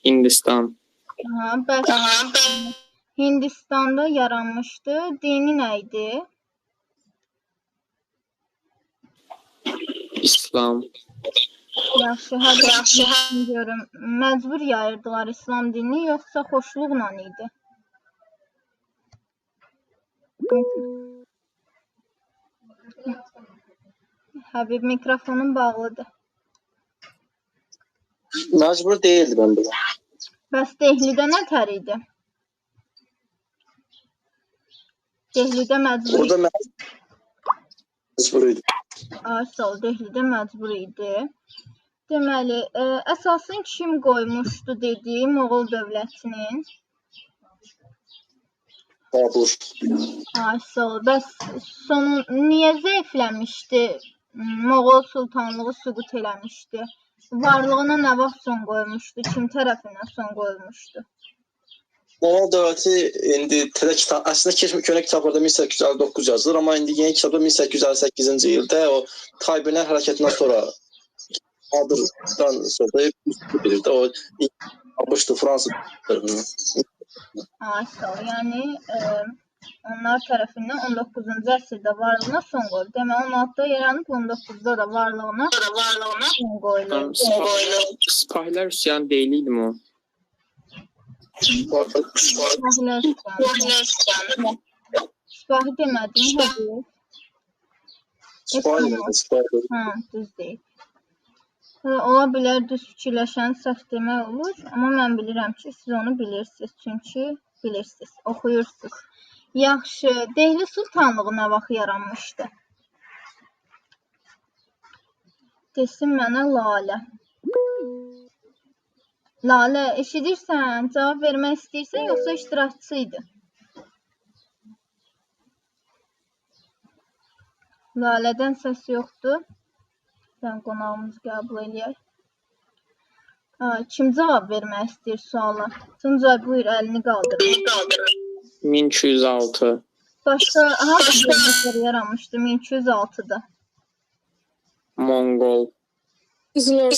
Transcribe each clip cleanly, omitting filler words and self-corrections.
Hindistan. Aha, bəs Hindistanda yaranmışdı. Dini nə idi? İslam. Yaxşı, Həbib, görüm, məcbur yayırdılar İslam dinini, yoxsa xoşluqla idi? Həbib, mikrofonun bağlıdır. Məcbur deyildi mən belə. Bəs Dehlidə nə tər idi? Dehlidə məcbur Orada məcbur idi. Ay, sağ ol, Dehlidə məcbur idi. Deməli, əsasını kim qoymuşdu dedi Moğol dövlətinin? Babur. Ay, sağ ol. Bəs sonu niyə zəifləmişdi? Moğol sultanlığı süqut eləmişdi. Varlığına nə vaxt son qoymuşdu? Kim tərəfindən son qoyulmuşdu? Moğol dövləti indi təzə kitab, əslində keçmiş köhnə kitablarda 1859 yazılır, amma indi yeni kitabda 1858-ci ildə o Taybinlər hərəkətindən sonra adından sonra bilir də o almışdı Fransa tərəfindən. Ay, sağ ol. Yəni onlar tərəfindən 19-cu əsrdə varlığına son qoyulub. Demək 16-da yaranıb, 19-da da varlığına son qoyulub. Sipahilər üsyanı deyilidimi o? Sipahilər üsyanı. Sipahi demədim, Həbib. Sipahi, sipahi. Hə, düz deyil. Ola bilər düz fikirləşən səhv demək olur, amma mən bilirəm ki, siz onu bilirsiniz, çünki bilirsiniz, oxuyursunuz. Yaxşı, Dehli Sultanlığı nə vaxt yaranmışdı? Desin mənə Lalə. Lalə, eşidirsən, cavab vermək istəyirsən, yoxsa iştirakçı idi? Lalədən səs yoxdur. Sən qonağımızı qəbul eləyək. Kim cavab vermək istəyir suala? Tuncay, buyur, əlini qaldır. 1206. Başqa hansı dövlətlər yaranmışdı 1206-da? Monqol. Qızıl Ordu.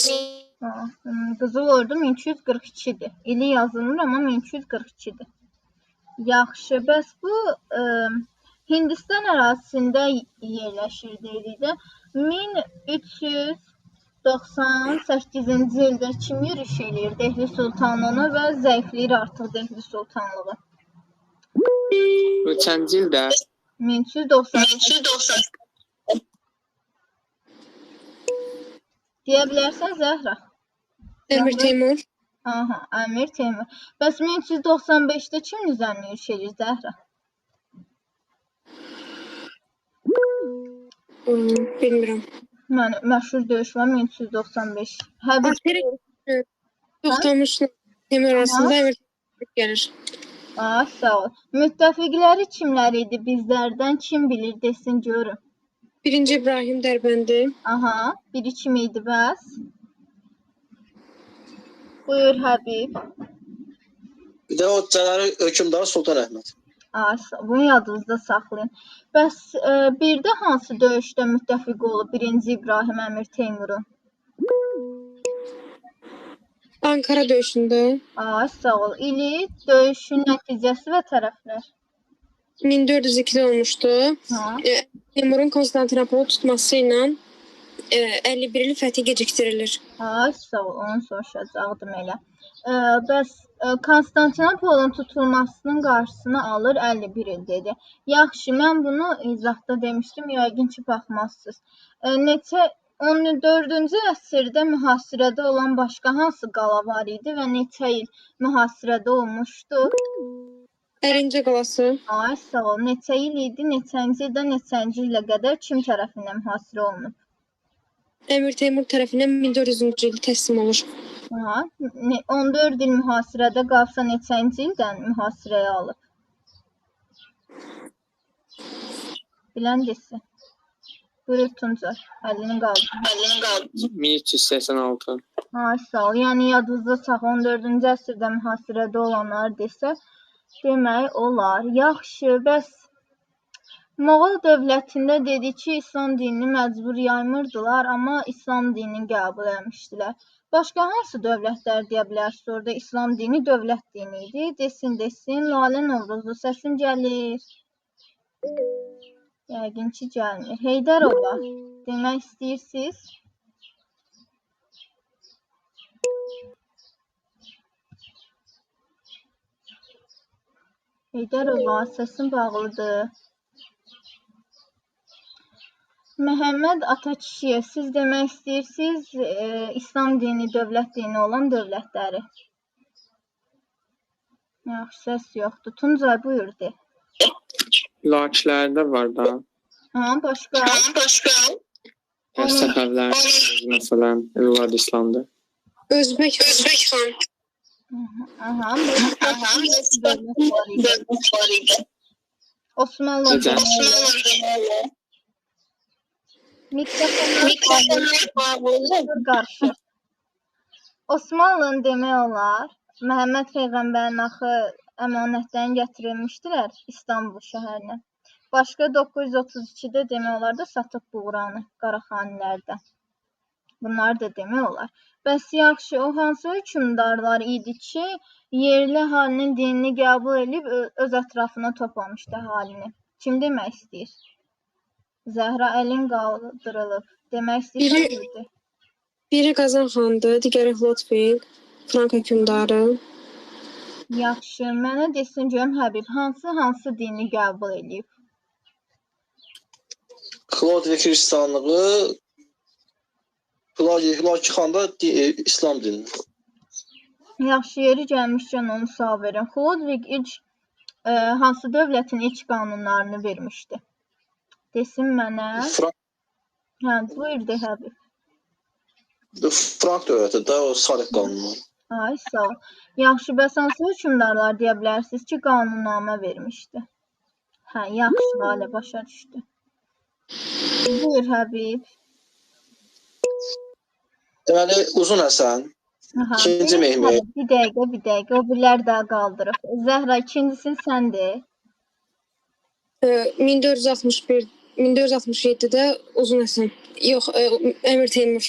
Qızıl Ordu 1242-dir. İli yazılmır, amma 1242-dir. Yaxşı, bəs bu Hindistan ərazisində yerləşir dedikdə 1398-ci ildə kim yürüş eləyir Dehli Sultanlığına və zəifləyir artıq Dehli Sultanlığı? Neçənci ildə? 1398. Deyə bilərsən Zəhra? Əmir Teymur. Aha, Əmir Teymur. Bəs 1395-də kim üzərinə yürüş eləyir Zəhra? Bilmirəm. Mən məşhur döyüş var 1395. Həbib Toxtamışla Teymur arasında Əmir Teymur gəlir. Aa, sağ ol. Müttəfiqləri kimlər idi bizlərdən? Kim bilir desin görüm. Birinci İbrahim Dərbəndi. Aha, biri kim idi bəs? Buyur Həbib. Bir də o Cəlali hökmdarı Sultan Əhməd. Aa, bunu yadınızda saxlayın. Bəs bir də hansı döyüşdə müttəfiq olub birinci İbrahim Əmir Teymurun? Ankara döyüşündə. Aa, sağ ol. İli, döyüşün nəticəsi və tərəflər. 1402-də olmuşdu. Teymurun Konstantinopolu tutması ilə 51 il fəthi geciktirilir. Ay, sağ ol, onu soruşacaqdım elə. Bəs Konstantinopolun tutulmasının qarşısını alır 51 il dedi. Yaxşı, mən bunu izahda demişdim, yəqin ki, baxmazsınız. Neçə 14-cü əsrdə mühasirədə olan başqa hansı qala var idi və neçə il mühasirədə olmuşdu? Ərincə qalası. Ay, sağ ol. Neçə il idi, neçənci ildə, neçənci ilə qədər kim tərəfindən mühasirə olunub? Əmir Teymur tərəfindən 1400-cü ildə təslim olur. Aha, 14 il mühasirədə qalsa neçənci ildən mühasirəyə alıb? Bilən desin. Buyur Tuncay, əlini qaldır. 1386. Ay, sağ ol. Yəni yadınızda saxla, 14-cü əsrdə mühasirədə olanlar desə, demək olar. Yaxşı, bəs Moğol dövlətində dedi ki, İslam dinini məcbur yaymırdılar, amma İslam dinini qəbul etmişdilər. Başqa hansı dövlətlər deyə bilərsiniz? Orada İslam dini dövlət dini idi. Desin, desin. Lalə Novruzlu, səsim gəlir. Yəqin ki, gəlmir. Heydərova, demək istəyirsiniz? Heydərova, səsim bağlıdır. Məhəmməd Atakişiyev, siz demək istəyirsiniz İslam dini, dövlət dini olan dövlətləri. Yaxşı, səs yoxdur. Tuncay, buyur de. Lakilərdə var da. Ha, başqa? Səfəvlər, məsələn, Vlad İslamdır. Özbək xan. Aha, dövlət var idi. Osmanlı Necə? Mikrofonlar bağlı, qarışır. Osmanlının demək olar, Məhəmməd Peyğəmbərin axı əmanətdən gətirilmişdilər İstanbul şəhərinə. Başqa 932-də demək olar da Satıq Buğranı Qaraxanilərdə. Bunları da demək olar. Bəs yaxşı, o hansı hökmdarlar idi ki, yerli əhalinin dinini qəbul edib öz ətrafına toplamışdı əhalini? Kim demək istəyir? Zəhra əlin qaldırılıb. Demək istəyir. Biri Qazan xandır, digəri Hlodvig, Frank hökmdarı. Yaxşı, mənə desin görüm Həbib, hansı dini qəbul edib? Xlodvig xristianlığı, Hülaki xan da İslam dinini. Yaxşı, yeri gəlmişkən onu sual verin. Xlodvig ilk hansı dövlətin ilk qanunlarını vermişdi? Desin mənə. Frank. Hə, buyur de Həbib. Frank dövləti də o Salik qanunu. Ay, sağ ol. Yaxşı, bəs hansı hökmdarlar deyə bilərsiniz ki, qanunnamə vermişdi? Hə, yaxşı, Lalə başa düşdü. Buyur Həbib. Deməli, Uzun Həsən, ikinci Mehmet. Bir dəqiqə, bir dəqiqə, o birlər daha qaldırıb. Zəhra, ikincisini sən de. 1461, 1467-də Uzun Həsən. Yox, Əmir Teymur.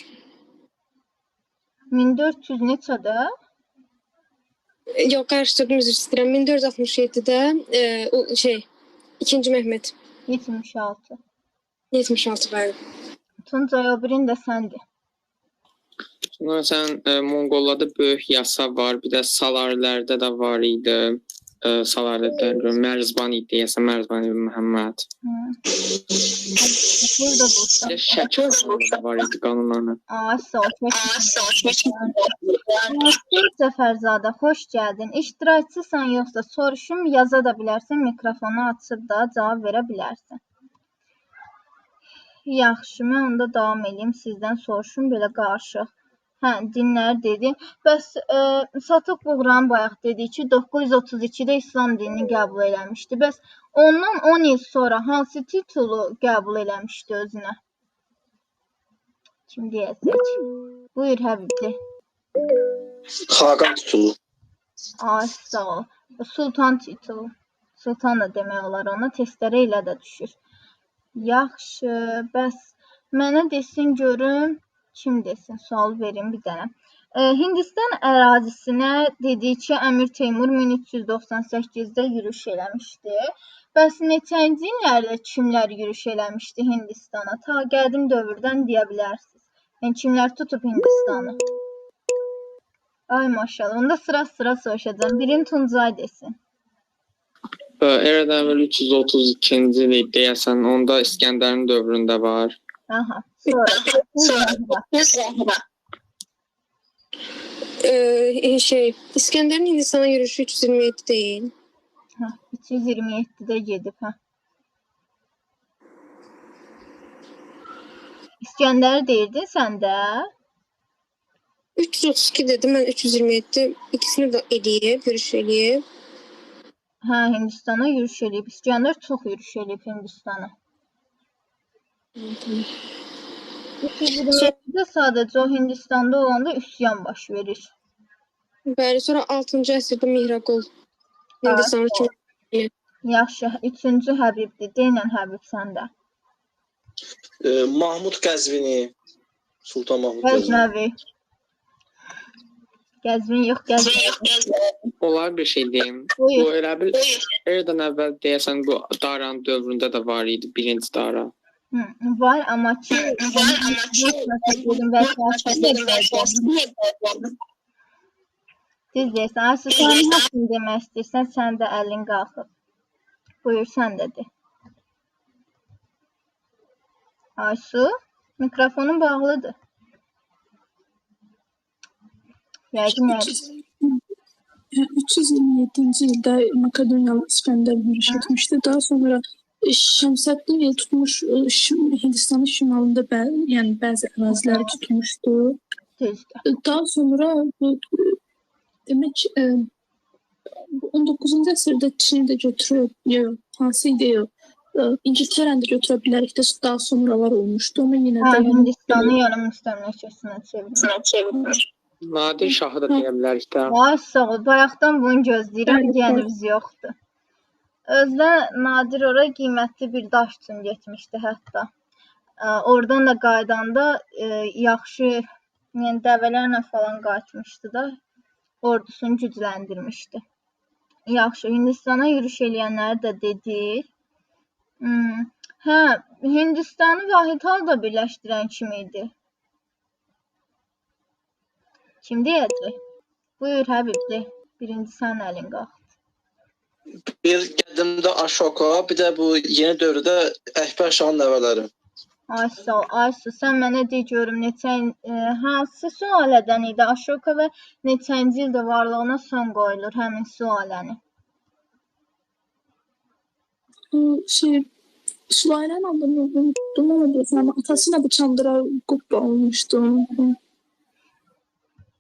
1400 neçədə? Yox, qarışdırdım, üzr istəyirəm. 1467-də ikinci Mehmet. 76. 76, bəli. Tuncay, o birini də səndir. Sonra sən Monqollarda böyük yasa var, bir də Salarlərdə də var idi. Salarlərdə Mərzban idi, deyəsən Mərzban ibn Məhəmməd. Burada bu. Bir də Şəki xanlığı var idi qanunlarla. Ay, sağ ol. Nasir Cəfərzadə, xoş gəldin. İştirakçısan yoxsa soruşum, yaza da bilərsən, mikrofonu açıb da cavab verə bilərsən. Yaxşı, mən onda davam edeyim, sizdən soruşum, belə qarışıq. Hə, dinlər dedi. Bəs Satıq Buğranı bayaq dedi ki, 932-də İslam dinini qəbul eləmişdi. Bəs ondan 10 il sonra hansı titulu qəbul eləmişdi özünə? Kim deyəcək? Buyur Həbib de. Xaqan titulu. Ay, sağ ol. Sultan titulu. Sultan da demək olar ona, testlərə elə də düşür. Yaxşı, bəs mənə desin görüm, kim desin, sual verim bir dənə. Hindistan ərazisinə dedik ki, Əmir Teymur 1398-də yürüş eləmişdi. Bəs neçənci illərdə kimlər yürüş eləmişdi Hindistana? Ta qədim dövrdən deyə bilərsiniz. Yəni, kimlər tutub Hindistanı? Ay maşallah, onda sıra-sıra soruşacağam. Birini Tuncay desin. Eradan əvvəl 332-ci il deyəsən, onda İskəndərin dövründə var. Aha, sonra. Zəhra. İskəndərin Hindistana yürüşü 327 deyil. Hə, 327-də gedib, hə. İskəndəri deyirdin sən də? 332 dedim, mən 327, ikisini də eləyib, yürüş eləyib. Hə, Hindistana yürüş eləyib. İskəndər çox yürüş eləyib Hindistana. 327-də sadəcə o Hindistanda olanda üsyan baş verir. Bəli, sonra 6-cı əsrdə Mihraqul Hindistanı üçün. Yaxşı, 3-cü Həbibdir. Denən Həbib səndə. Mahmud Qəzvini, Sultan Mahmud Qəzvini. Qəznəvi. Qəzvin yox, Qəzvin. Olar bir şey deyim. Buyur. Bu elə bil eradan əvvəl deyəsən bu Daranın dövründə də var idi, birinci Dara. Hı, var amma ki, düz deyirsən. Aysu, sən haqqını demək istəyirsən, sən də əlin qalxıb. Buyur, sən də de. Aysu, mikrofonun bağlıdır. Yəqin 327-ci ildə Makedoniyalı İsgəndər yürüş etmişdi. Daha sonra Şəmsəddin il tutmuş Hindistanın şimalında yəni bəzi əraziləri tutmuşdu. Düzdür. Daha sonra bu demək 19-cu əsrdə Çini də götürüb, yox, hansı idi yox. İngiltərəni də götürə bilərik də daha sonralar olmuşdu. Amma yenə də Hindistanı yarım müstəmləkəsinə çevirmiş. Nadir Şahı da deyə bilərik də. Vay sağ ol. Bayaqdan bunu gözləyirəm, deyənimiz yoxdur. Özdə Nadir ora qiymətli bir daş üçün getmişdi hətta. Oradan da qayıdanda yaxşı, yəni dəvələrlə falan qayıtmışdı da, ordusunu gücləndirmişdi. Yaxşı, Hindistana yürüş eləyənləri də dedik. Hə, Hindistanı vahid halda birləşdirən kim idi? Kim deyəcək? Buyur Həbib, de. Birinci sənin əlin qalxdı. Bir qədimdə Aşoka, bir də bu yeni dövrdə Əkbər Şahın nəvələri. Ay sağ ol, Aysu, sən mənə de görüm neçə, hansı sülalədən idi Aşoka və neçənci ildə varlığına son qoyulur həmin sülaləni? Sülalənin adını unutdum, amma deyəsən, atası ilə bu Çandragupta olmuşdu.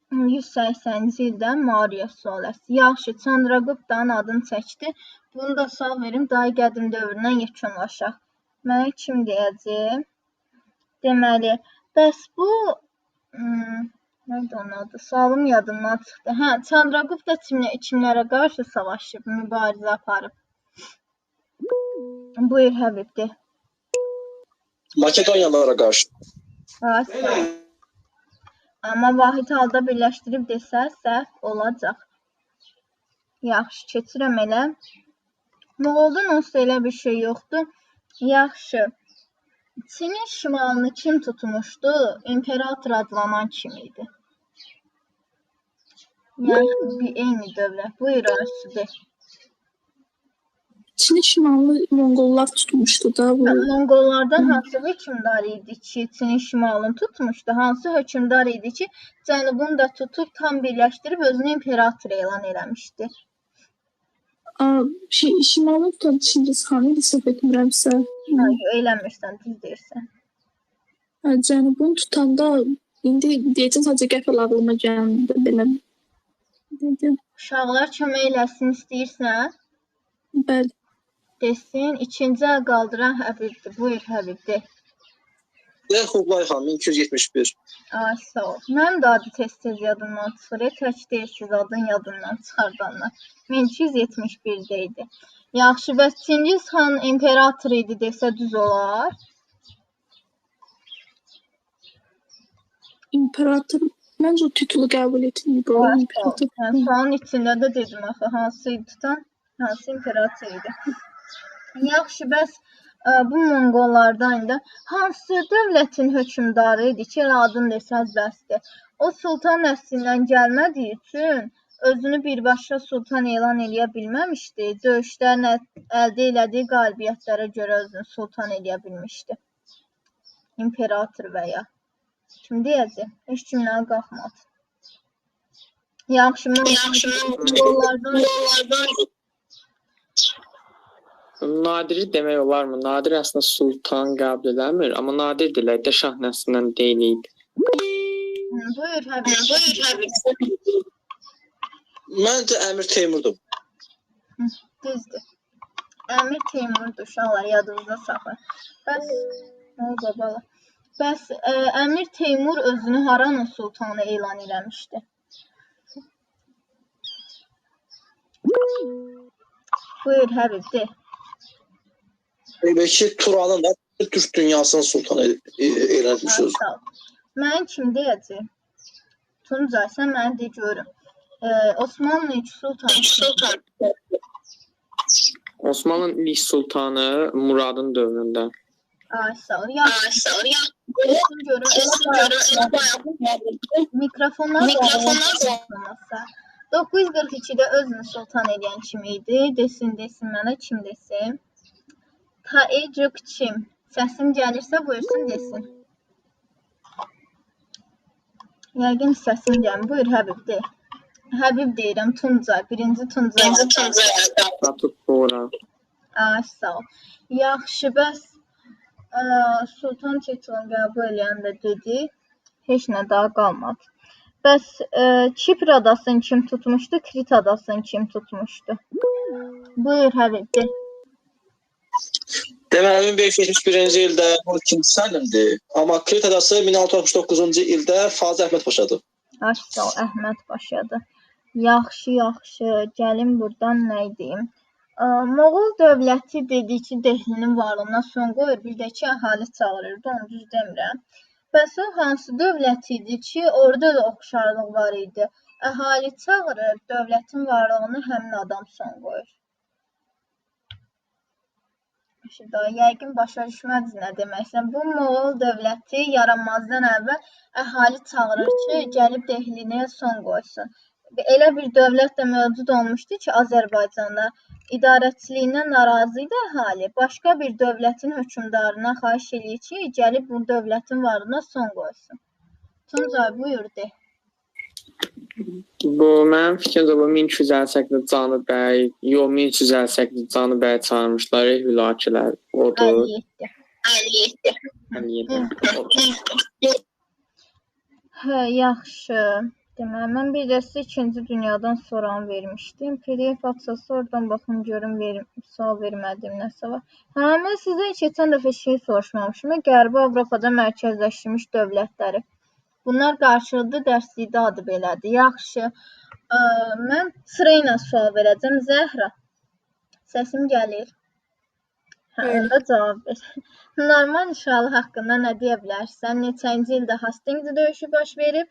180-ci ildə Maurya sülaləsi. Yaxşı, Çandraguptanın adını çəkdi. Bunu da sual verim, daha qədim dövründən yekunlaşaq. Mənə kim deyəcək? Deməli, bəs bu, nə idi onun adı? Sualım yadımdan çıxdı. Hə, Çandragupta kimlərə qarşı savaşıb, mübarizə aparıb? Buyur Həbib, de. Makedoniyalılara qarşı. Amma vahid halda birləşdirib desə, səhv olacaq. Yaxşı, keçirəm elə. Moğoldan onsuz elə bir şey yoxdur. Yaxşı. Çinin şimalını kim tutmuşdu? İmperator adlanan kim idi? Yəni, bir eyni dövlət. Buyur, Aysu, de. Çinin şimalını Monqollar tutmuşdu da. Bu... Monqollardan hansı hökmdar idi ki, Çinin şimalını tutmuşdu? Hansı hökmdar idi ki, cənubunu da tutub tam birləşdirib özünü imperator elan eləmişdi? Şimalını tutan Çingiz xan idi, səhv etmirəmsə. Hayır, eləmirsən, düz deyirsən. Cənubunu tutanda, indi deyəcəm, sadəcə qəfil ağlıma gəldi, belə. Uşaqlar kömək eləsin istəyirsən? Bəli. Desin, ikinci əl qaldıran Həbibdir. Buyur Həbib, de. Xublay xan, 1271. Ay, sağ ol. Mənim də adı tez-tez yadımdan çıxır. Tək deyilsiz, adın yadından çıxardanlar. 1271-də idi. Yaxşı, bəs Çingiz xan imperator idi desə düz olar? İmperator, məncə o titulu qəbul etməyib. Sualın içində də dedim axı, hansı idi tutan, hansı imperator idi. Yaxşı, bəs bu Monqollardan da hansı dövlətin hökmdarı idi ki, elə adını desəz bəsdir. O sultan nəslindən gəlmədiyi üçün özünü birbaşa sultan elan eləyə bilməmişdi. Döyüşlərlə əldə elədiyi qalibiyyətlərə görə özünü sultan eləyə bilmişdi. İmperator və ya. Kim deyəcək? Heç kimdən qalxmadı. Yaxşı, Monqollardan... Nadiri demək olarmı? Nadir əslində sultan qəbul eləmir, amma nadir dilək də şah nəslindən deyil idi. Buyur Həbib. Məncə Əmir Teymurdur. Düzdür. Əmir Teymurdur, uşaqlar, yadınızda saxlayın. Bəs, nə oldu bala? Bəs Əmir Teymur özünü haranın sultanı elan eləmişdi? Buyur Həbib, de. Elə ki, Turanın da Türk dünyasının sultanı elan etmiş özü. Mən kim deyəcək? Tuncay, sən mənə de görüm. Osmanlı ilk sultanı kim? Osmanlı'nın ilk sultanı Murad'ın dövründə. Ay, sağ ol. Yaxşı. Desin görüm. Elə bayaq mikrofonlar olmasa. 942-də özünü sultan eləyən kim idi? Desin, desin mənə, kim desin? Taecuk Çim. Səsim gəlirsə buyursun desin. Yəqin səsim gəlmir. Buyur Həbib de. Həbib deyirəm, Tuncay. Birinci Tuncay. Datuk Bora. Ay, sağ ol. Yaxşı, bəs sultan titulunu qəbul eləyən də dedi. Heç nə daha qalmadı. Bəs Kipr adasını kim tutmuşdu? Krit adasını kim tutmuşdu? Buyur Həbib de. Deməli 1571-ci ildə bu ikinci Səlimdir. Amma Krit adası 1669-cu ildə Fazil Əhməd Paşadır. Ay, sağ ol, Əhməd Paşadır. Yaxşı, yaxşı. Gəlin burdan nə deyim? Moğol dövləti dedi ki, Dehlinin varlığına son qoyur. Bir də ki, əhali çağırırdı, onu düz demirəm. Bəs o hansı dövlət idi ki, orada da oxşarlıq var idi? Əhali çağırır, dövlətin varlığını həmin adam son qoyur. Daha yəqin başa düşmədiniz nə deməksən. Bu Moğol dövləti yaranmazdan əvvəl əhali çağırır ki, gəlib Dehlinə son qoysun. Elə bir dövlət də mövcud olmuşdu ki, Azərbaycanda idarəçiliyindən narazı idi əhali. Başqa bir dövlətin hökmdarına xahiş eləyir ki, gəlib bu dövlətin varlığına son qoysun. Tuncay, buyur de. Bu mənim fikrimcə bu 1258-də Canıbəy, yox 1358-də Canıbəy çağırmışlar, Hülakilər. Odur. 57. 57. Hə, yaxşı. Deməli, mən bir də sizə İkinci Dünyadan soran vermişdim. PDF açılsa oradan baxım görüm sual vermədiyim nəsə var. Hə, mən sizdən keçən dəfə şey soruşmamışım. Qərbi Avropada mərkəzləşdirilmiş dövlətləri. Bunlar qarşılıqlı dərslikdə adı belədir. Yaxşı. Mən sıra ilə sual verəcəm. Zəhra, səsim gəlir. Hə, onda cavab ver. Norman işğalı haqqında nə deyə bilərsən? Neçənci ildə Hastings döyüşü baş verib?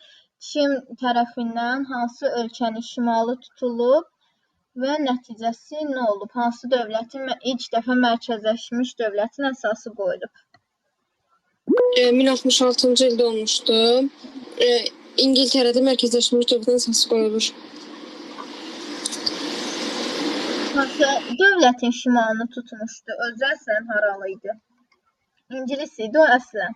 Kim tərəfindən hansı ölkənin şimalı tutulub və nəticəsi nə olub? Hansı dövlətin ilk dəfə mərkəzləşmiş dövlətin əsası qoyulub? 1066-cı ildə olmuşdu. İngiltərədə mərkəzləşmiş dövlətin əsası qoyulur. Hansı dövlətin şimalını tutmuşdu? Özü əslən haralı idi? İngilis idi o əslən.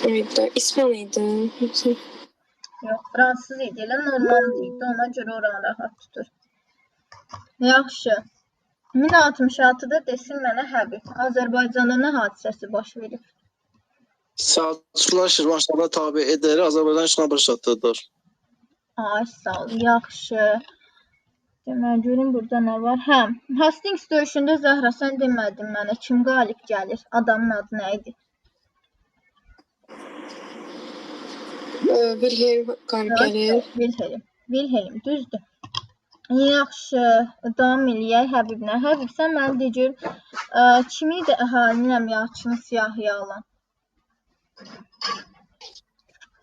Evet, İspan idi. Yox, fransız idi, elə Normand idi. Ona görə oranı rahat tutur. Yaxşı. 1066-da desin mənə Həbib, Azərbaycanda nə hadisəsi baş verib? Səlcuqlar Şirvanşahlara tabe edərək Azərbaycan işğalını başa çatdırdılar. Ay, sağ ol. Yaxşı. Deməli, görüm burada nə var. Hə, Hastings döyüşündə Zəhra, sən demədin mənə kim qalib gəlir? Adamın adı nə idi? Wilhelm qalib gəlir. Wilhelm. Wilhelm, düzdür. Yaxşı, davam eləyək Həbiblə. Həbib, sən mənə de gör, kim idi əhalinin əmlakını siyahıya alan?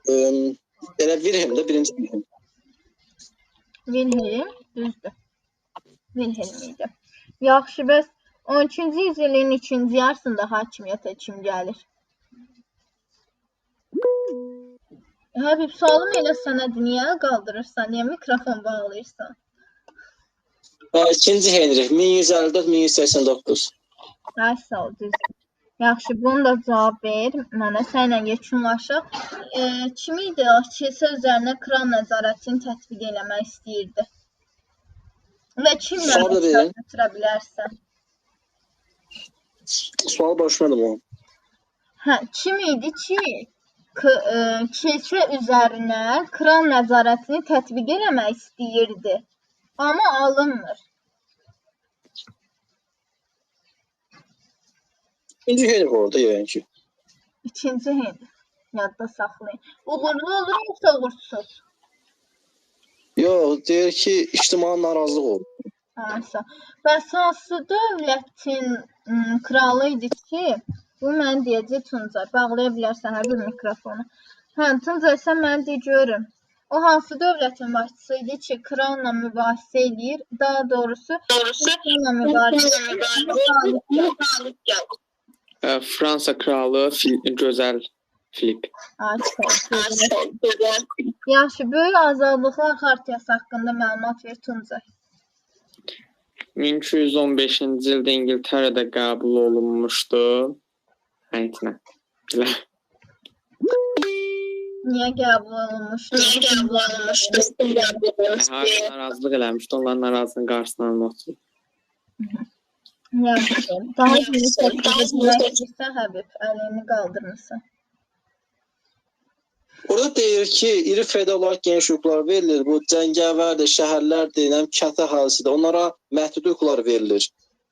Elə Wilhelm də, birinci Wilhelm. Wilhelm, düzdür. Wilhelm idi. Yaxşı, bəs 12-ci yüzyılın ikinci yarısında hakimiyyətə kim gəlir? Həbib, sualım elə sənədir. Niyə əl qaldırırsan? Niyə mikrofon bağlayırsan? İkinci Henrih, 1154-1189. Ay, sağ ol, düzdür. Yaxşı, bunu da cavab ver mənə. Səninlə yekunlaşaq. Kim idi o kilsə üzərinə kral nəzarətini tətbiq eləmək istəyirdi? Və kimlə götürə bilərsən? Sualı başladım o. Hə, kim idi ki, kilsə üzərinə kral nəzarətini tətbiq eləmək istəyirdi, amma alınmır. İkinci Henrih orada yəni ki. İkinci Henrih. Yadda saxlayın. Uğurlu olur yoxsa uğursuz? Yox, deyir ki, ictimai narazılıq olur. Hansı? Bəs hansı dövlətin kralı idi ki, Bu mən deyəcək Tuncay. Bağlaya bilərsən hər bir mikrofonu. Hə, Tuncay, sən mənə de görüm. O hansı dövlətin başçısı idi ki, kralla mübahisə eləyir? Daha doğrusu, kralla mübarizə eləyir. Fransa kralı Gözəl Filip. Ay, çox gözəl. Yaxşı, Böyük Azadlıqlar Xartiyası haqqında məlumat ver Tuncay. 1215-ci ildə İngiltərədə qəbul olunmuşdu. Heç nə. Belə. Niyə qəbul olunmuşdu? Əhali narazılıq eləmişdi. Onların narazılığının qarşısını almaq üçün. Yaxşı. Daha geniş şəkildə demək istəyirsən Həbib, əlini qaldırmısan. Orada deyir ki, iri feodal olaraq geniş hüquqlar verilir. Bu cəngavərdir, şəhərlərdir, nə bilim, kənd əhalisidir. Onlara məhdud hüquqlar verilir.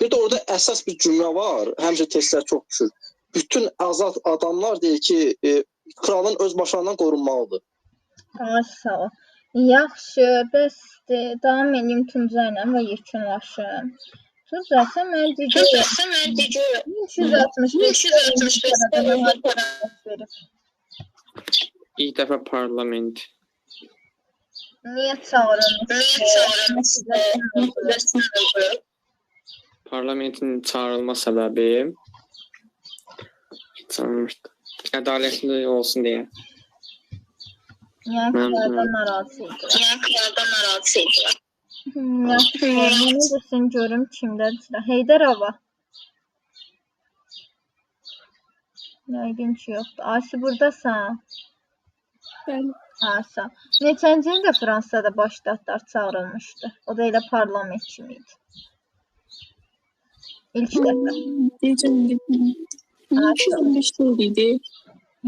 Bir də orada əsas bir cümlə var. Həmişə testlər çox düşür. Bütün azad adamlar deyir ki, kralın öz başlarından qorunmalıdır. Ay, sağ ol. Yaxşı, bəs davam edeyim Tuncayla və yekunlaşım. Tuncay, sən mənə de görüm. 1365-də nə verib? İlk dəfə parlament. Niyə çağırılmışdı? Parlamentin çağırılma səbəbi çağırılmışdı. Ədalətli olsun deyə. Yəni kraldan narazı idilər. Yaxşı, mənə desin görüm kimdədir sıra. Heydər Ava. Yəqin ki, yoxdur. Aysu, buradasan? Bəli. Aysu. Neçənci ildə Fransada baş ştatlar çağırılmışdı? O da elə parlament kimi idi. İlk dəfə. Deyəcəm indi 1215-də idi.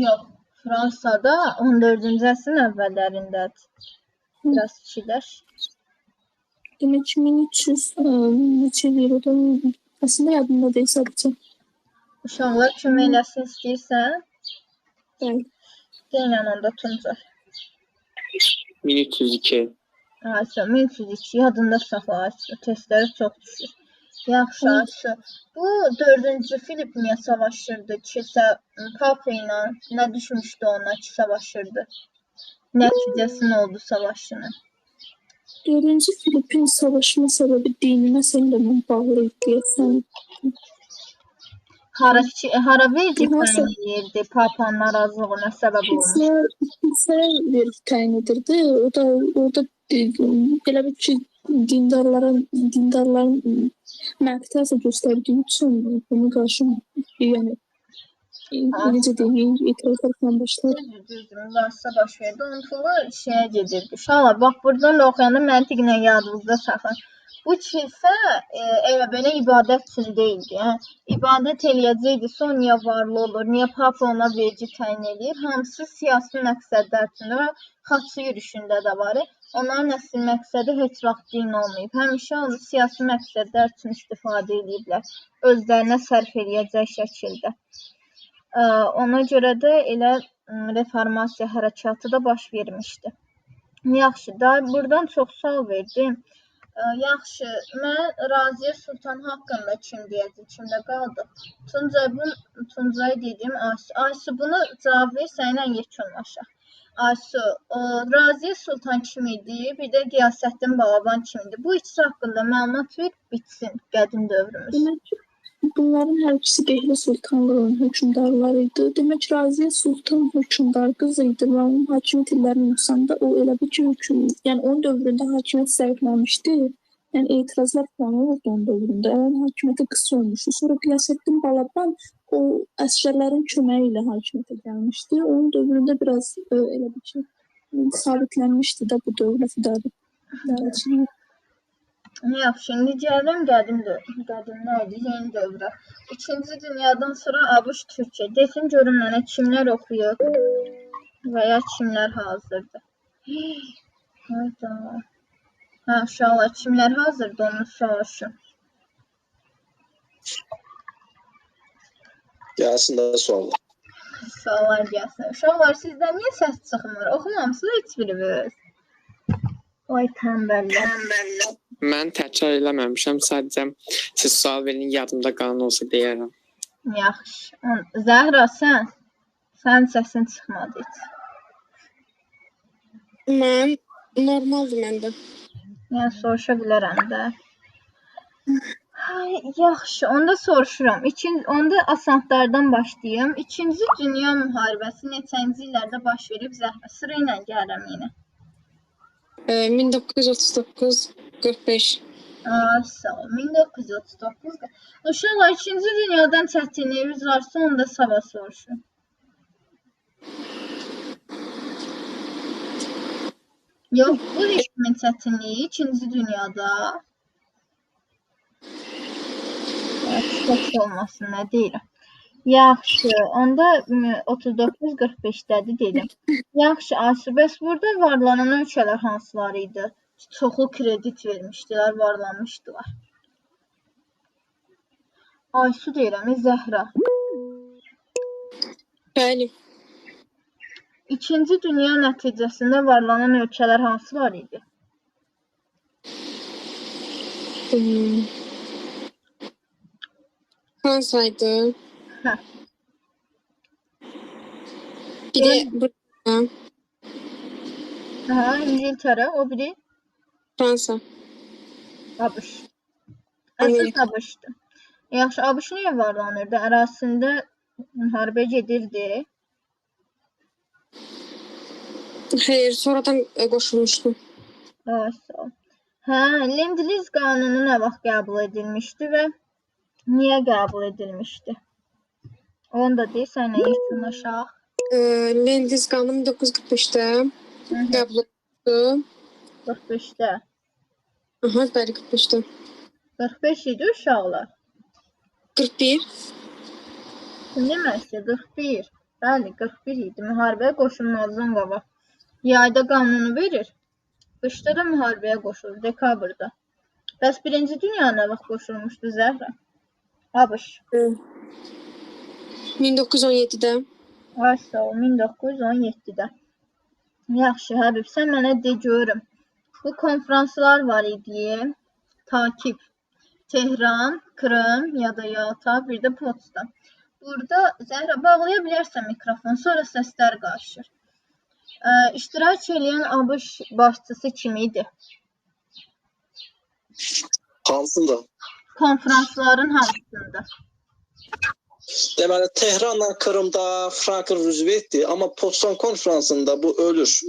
Yox, Fransada 14-cü əsrin əvvəllərindədir. Biraz fikirləş. Demək ki, 1300 neçə eləyir o da? Əslində yadımda deyil sadəcə. Uşaqlar kömək eləsin istəyirsən? Bəli. Denən onda Tuncay. 1302. Aysu, 1302 yadında saxla Aysu. Testləri çox düşür. Yaxşı, Aysu. Bu 4-cü Filip niyə savaşırdı? Kilsə Papa ilə nə düşmüşdü ona ki, savaşırdı? Nəticəsi nə oldu savaşının? 4-cü Filipin savaşma səbəbi dini məsələlərlə bağlı idi deyəsən. Hara vergi Hansı- təyin eləyirdi? Papanın narazılığına səbəb olmuşdu. Kilsə vergi təyin edirdi. O da orada elə bil ki, dindarların mənfi göstərdiyi üçün buna qarşı, yəni necə deyim, etirazlar falan başladı. Düzdür, mübahisə baş verdi. Onun pulu şeyə gedirdi. Uşaqlar, bax buradan da oxuyanda məntiqlə yadınızda saxlayın. Bu kilsə elə belə ibadət üçün deyildi. Yəni, ibadət eləyəcəkdisə, o niyə varlı olur, niyə Papa ona vergi təyin eləyir? Hamısı siyasi məqsədlər üçündür və xaçlı yürüşündə də var. Onların əsl məqsədi heç vaxt din olmayıb. Həmişə onu siyasi məqsədlər üçün istifadə eləyiblər. Özlərinə sərf eləyəcək şəkildə. Ona görə də elə reformasiya hərəkatı da baş vermişdi. Yaxşı, daha buradan çox sual verdim. Yaxşı, mən Raziyə Sultan haqqında kim deyəcək, kimdə qaldıq? Tuncay, Tuncay dedim, Aysu. Aysu, bunu cavab ver, səninlə yekunlaşaq. Aysu, Raziyə Sultan kim idi? Bir də Qiyasəddin Balaban kim idi? Bu ikisi haqqında məlumat ver, bitsin qədim dövrümüz. Demək, bunların hər ikisi Dehli Sultanlığının hökmdarları idi. Demək, Raziyə Sultan hökmdar qızı idi və onun hakimiyyət illərinin nüqsanda o elə bil ki, yəni onun dövründə hakimiyyət zəifləmişdi. Yəni etirazlar falan olurdu onun dövründə. Onun hakimiyyəti qısa olmuşdu. Sonra Qiyasəddin Balaban o əsgərlərin köməyi ilə hakimiyyətə gəlmişdi. Onun dövründə biraz elə bil ki, sabitlənmişdi də bu dövlət idarəçiliyi. Yaxşı, indi gəldim qədim qədim nə idi? Yeni dövrə. İkinci dünyadan sonra ABŞ Türkiyə. Desin görüm mənə kimlər oxuyub və ya kimlər hazırdır. Hayda. Hə, uşaqlar, kimlər hazırdır onu soruşum. Gəlsin də suallar. Suallar gəlsin. Uşaqlar, sizdən niyə səs çıxmır? Oxumamısınız heç biriniz? Oy tənbəllər. Mən təkrar eləməmişəm, sadəcə siz sual verin, yadımda qalan olsa deyərəm. Yaxşı. Zəhra, sən? Sənin səsin çıxmadı heç. Mən normaldır məndə. Yəni soruşa bilərəm də. Ay, yaxşı, onda soruşuram. Onda asantlardan başlayım. İkinci Dünya müharibəsi neçənci illərdə baş verib Zəhra? Sıra ilə gəlirəm yenə. 1939-45. Ay, sağ ol. 1939. Uşaqlar, İkinci Dünyadan çətinliyiniz varsa, onda sabah soruşun. Yox, bu heç kimin çətinliyi İkinci Dünyada. Çox olmasın, nə deyirəm. Yaxşı, onda 39-45-dədir dedim. Yaxşı, Aysu, bəs burada varlanan ölkələr hansıları idi? Çoxlu kredit vermişdilər, varlanmışdılar. Aysu deyirəm, Zəhra. Bəli. İkinci Dünya nəticəsində varlanan ölkələr hansılar idi? Fransa idi. Hə. Bir də Britaniya. Hə, İngiltərə, o biri? Fransa. ABŞ. Əsas ABŞ-dır. Yaxşı, ABŞ niyə varlanırdı? Ərazisində müharibə gedirdi. Xeyr, sonradan qoşulmuşdu. Ay, sağ ol. Hə, Lend-Liz qanunu nə vaxt qəbul edilmişdi və niyə qəbul edilmişdi? Onu da deyirsən, nə yekunlaşaq? Lend-Liz qanunu 1945-də qəbul edildi. 45-də. Aha, bəli, 45-də. 45 idi uşaqlar. 41. Demək ki, 41. Bəli, 41 idi. Müharibəyə qoşulmazdan qabaq. Yayda qanunu verir. Qışda da müharibəyə qoşulur, dekabrda. Bəs Birinci Dünya nə vaxt qoşulmuşdu Zəhra? ABŞ. 1917-də. Ay, sağ ol, 1917-də. Yaxşı, Həbib, sən mənə de görüm. Bu konfranslar var idi. Takip. Tehran, Krım ya da Yalta, bir də Potsdam. Burada Zəhra, bağlaya bilərsən mikrofon, sonra səslər qarışır. İştirak eləyən ABŞ başçısı kim idi? Hansında? Konfransların hamısında. Deməli, Tehranla Krımda Franklin Roosevelt'dir, amma Potsdam konfransında bu ölür.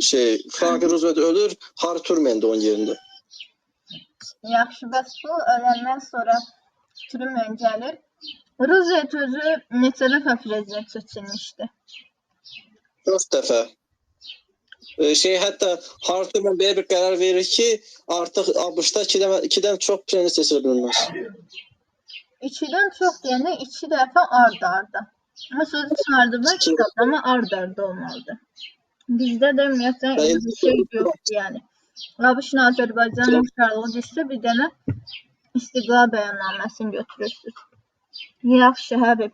Franklin Roosevelt ölür, Harry Truman də onun yerində. Yaxşı, bəs bu öləndən sonra Truman gəlir. Roosevelt özü neçə dəfə prezident seçilmişdi? 4 dəfə. Hətta Harry Truman belə bir qərar verir ki, artıq ABŞ-da ikidən çox prezident seçilə bilməz. 2-dən çox deyəndə 2 dəfə ard-arda. O sözü çıxardıblar kitabda, amma ard-arda olmalıdır. Bizdə də ümumiyyətlə elə bir şey yoxdur, yəni. ABŞ-la Azərbaycanın müştəriliyi düşsə, bir dənə istiqlal bəyannaməsini götürürsünüz. Yaxşı, Həbib.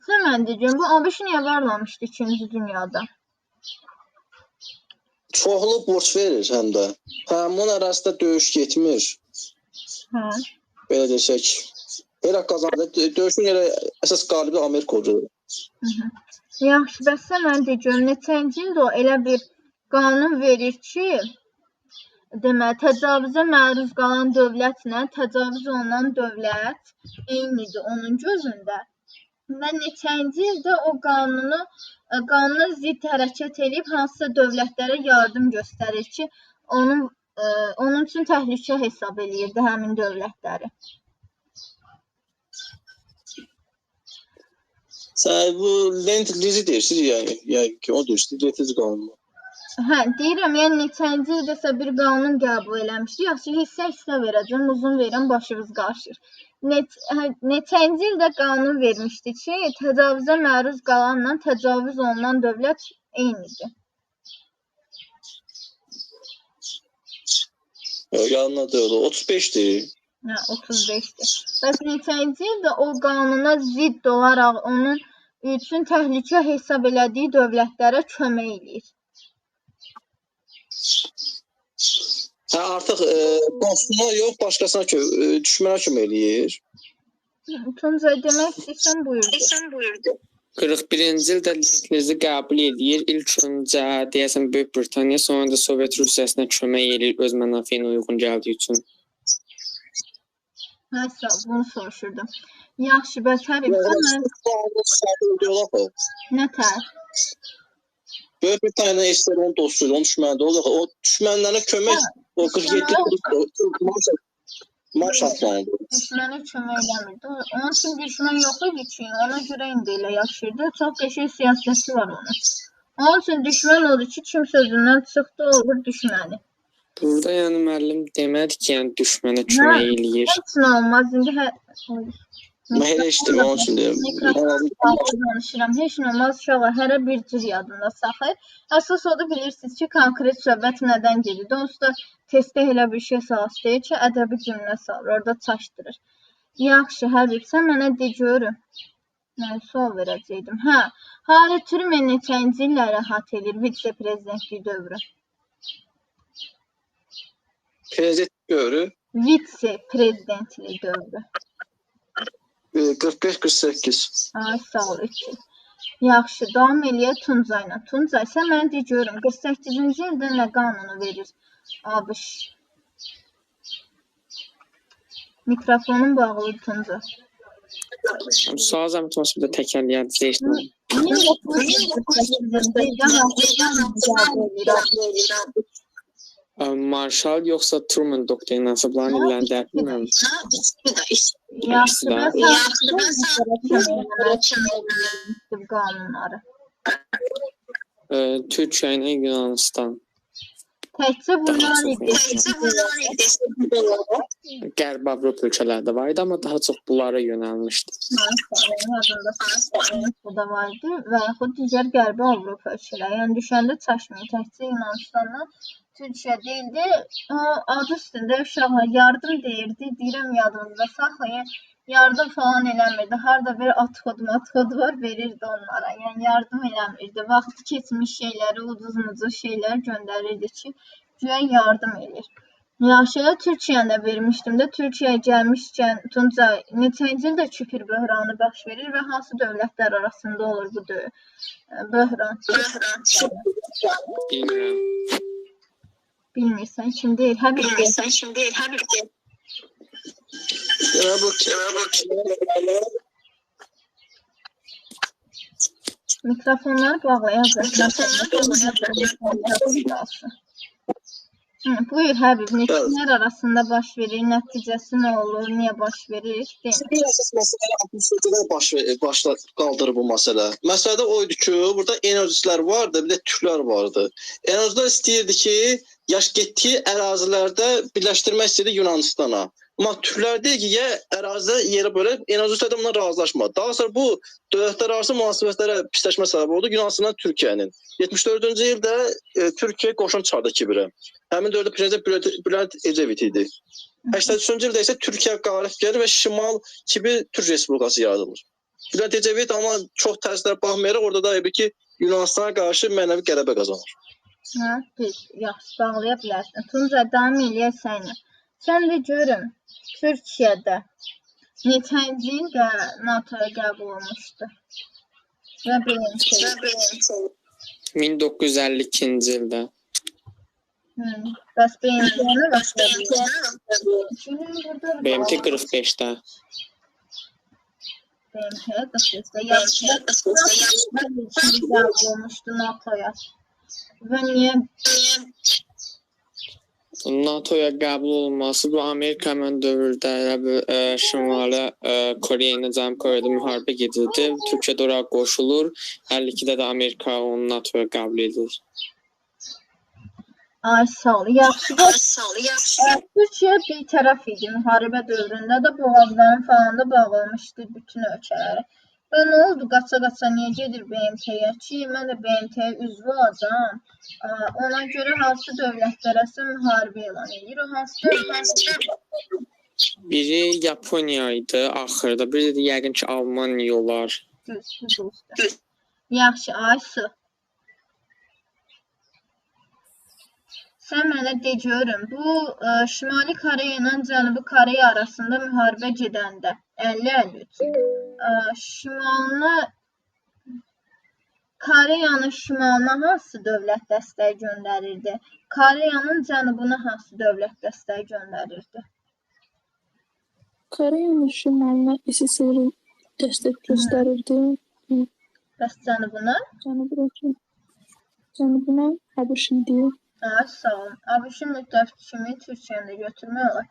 Sən mən deyəcəm, bu ABŞ niyə varlamışdı İkinci Dünyada? Çoxlu borc verir həm də. Həmin arasında döyüş getmir. Hə. Belə desək. Elə qazandı. Döyüşün elə əsas qalibi Amerika oldu. Yaxşı, bəs sən mən deyəcəm, neçənci ildə o elə bir qanun verir ki, deməli, təcavüzə məruz qalan dövlətlə təcavüz olunan dövlət eynidir onun gözündə. Və neçənci ildə o qanuna zidd hərəkət edib hansısa dövlətlərə yardım göstərir ki, onun üçün təhlükə hesab eləyirdi həmin dövlətləri. Sən bu Lend-Lizi deyirsiniz, yəni ki, o deyirsiniz, Lend-Liz qanunu. Hə, deyirəm, yəni neçənci ildəsə bir qanun qəbul eləmişdi. Yaxşı, hissə-hissə verəcəm, uzun verirəm, başınız qarışır. Neçənci ildə qanun vermişdi ki, təcavüzə məruz qalanla təcavüz olunan dövlət eynidir. Yanına deyil, 35-dir. Hə, 35-dir. Bəs neçənci ildə o qanuna zidd olaraq onun üçün təhlükə hesab elədiyi dövlətlərə kömək eləyir? Hə, artıq dostuna yox, başqasına düşmənə kömək eləyir. Tuncay, demək istəyirsən, buyurdu. 41-ci ildə Lend-Lizi qəbul edir. İlk öncə deyəsən Böyük Britaniya, sonra da Sovet Rusiyasına kömək eləyir öz mənafeyinə uyğun gəldiyi üçün. Nəsə, bunu soruşurdum. Yaxşı, bəs Həbib, sən nə tər? Böyük Britaniyanın SSR onun dostu idi, onun düşməni də oldu. O düşmənlərinə kömək o 47 Marşal planıdır. Düşmənə kömək eləmirdi. Onun üçün düşmən yox idi ki, ona görə indi elə yaşayırdı. Çox qəşəng siyasəti var onun. Onun üçün düşmən odur ki, kim sözündən çıxdı, olur düşməni. Burada yəni müəllim demədi ki, yəni düşmənə kömək eləyir. Heç nə olmaz. İndi Mən elə işlədim, onun üçün deyirəm. Danışıram. Heç nə olmaz. Uşaqlar, hərə bir cür yadında saxlayır. Əsas odur, bilirsiniz ki, konkret söhbət nədən gedir. Onsuz da testdə elə bir şey salası deyir ki, ədəbi cümlə salır, orada çaşdırır. Yaxşı, Həbib, sən mənə de görüm. Mən sual verəcəkdim. Hə, Harry Truman neçənci illə rahat edir vitse-prezidentlik dövrü? Prezident dövrü? Vitse-prezidentlik dövrü. 45-48. Ay, sağ ol, 3 il. Yaxşı, davam eləyək Tuncayla. Tuncay, sən mənə de görüm, 48-ci ildə nə qanunu verir ABŞ? Mikrofonun bağlı Tuncay. Sual zəhmət olmasa bir də təkrarlayaq. 1948-ci ildə hansı qanunu qəbul edir? Marshall yoxsa Truman doktrinası, bunların illərini dərk etmirəm. Yaxşı, bəs hansı qanunları? Türkiyə ilə Yunanistan. Təkcə bunların Qərbi Avropa ölkələrdə var idi, amma daha çox bunlara yönəlmişdi. Bu da var idi və yaxud digər Qərbi Avropa ölkələri. Yəni düşəndə çaşmayın, təkcə Yunanistandan Türkiyə deyildi. O adı üstündə uşaqlar yardım deyirdi. Deyirəm yadınızda saxlayın. Yardım falan eləmirdi. Harda bir atxod var verirdi onlara. Yəni yardım eləmirdi. Vaxtı keçmiş şeyləri, ucuz-mucuz şeylər göndərirdi ki, güya yardım eləyir. Yaxşı, elə Türkiyəni də vermişdim də. Türkiyəyə gəlmişkən Tuncay, neçənci ildə Küpür böhranı baş verir və hansı dövlətlər arasında olur bu böhran? Bilmirəm. Bilmirsən, kim deyir? Həbib deyir. Mikrofonları bağlayacaq. Buyur Həbib, neçələr arasında baş verir, nəticəsi nə olur, niyə baş verir? Bir əsas məsələ 67-də baş qaldırır bu məsələ. Məsələ də o idi ki, burada enerjicilər vardı, bir də türklər vardı. Enerjicilər istəyirdi ki, yaş getdiyi ərazilərdə birləşdirmək istəyirdi Yunanistana. Amma türklər deyir ki, ya ərazidə yerə belə, enerjicilər də bundan razılaşmadı. Daha sonra bu dövlətlər arası münasibətlərə pisləşmə səbəb oldu Yunanistanla Türkiyənin. 74-cü ildə Türkiyə qoşun çıxardı Kibirə. Həmin dövrdə prezident Bülent Ecevit idi. 83-cü ildə isə Türkiyə qalib gəlir və Şimal Kibir Türk Respublikası yaradılır. Bülent Ecevit amma çox təsirlərə baxmayaraq orada da ki, Yunanistana qarşı mənəvi qələbə qazanır. Hə, düz, yaxşı, bağlaya bilərsən. Tuncay, davam eləyək sənlə. Sən də görüm, Türkiyədə neçənci ildə NATO-ya qəbul olmuşdu? Və BMT? 1952-ci ildə. Bəs BMT-nə vaxt BMT 45-də. BMT 45-də. Yaxşı, qəbul olmuşdu NATO-ya. Və niyə? NATO-ya qəbul olunması bu Amerika həmən dövrdə Şimali Koreya ilə Cənubi Koreyada müharibə gedirdi. Türkiyə də oraya qoşulur. 52-də də Amerika onu NATO-ya qəbul edir. Ay, sağ ol. Yaxşı. Türkiyə bir tərəf idi müharibə dövründə də boğazların falan da bağlamışdı bütün ölkələri. Və nə oldu? Qaça-qaça niyə gedir BMT-yə ki, mən də BMT-yə üzvü olacağam. Ona görə hansı dövlətlərəsə müharibə elan edir? O hansı dövlətlər? Biri Yaponiya idi axırda, biri də yəqin ki, Almaniya olar. Düz. Yaxşı, Aysu. Sən mənə de görüm, bu Şimali Koreya ilə Cənubi Koreya arasında müharibə gedəndə 50-53. Şimalına Koreyanın şimalına hansı dövlət dəstək göndərirdi? Koreyanın cənubuna hansı dövlət dəstək göndərirdi? Koreyanın şimalına SSR dəstək göstərirdi. Bəs cənubuna? Cənubuna ABŞ idi. Ha, sağ olun. ABŞ-ın müttəfiq kimi Türkiyəni də götürmək olar.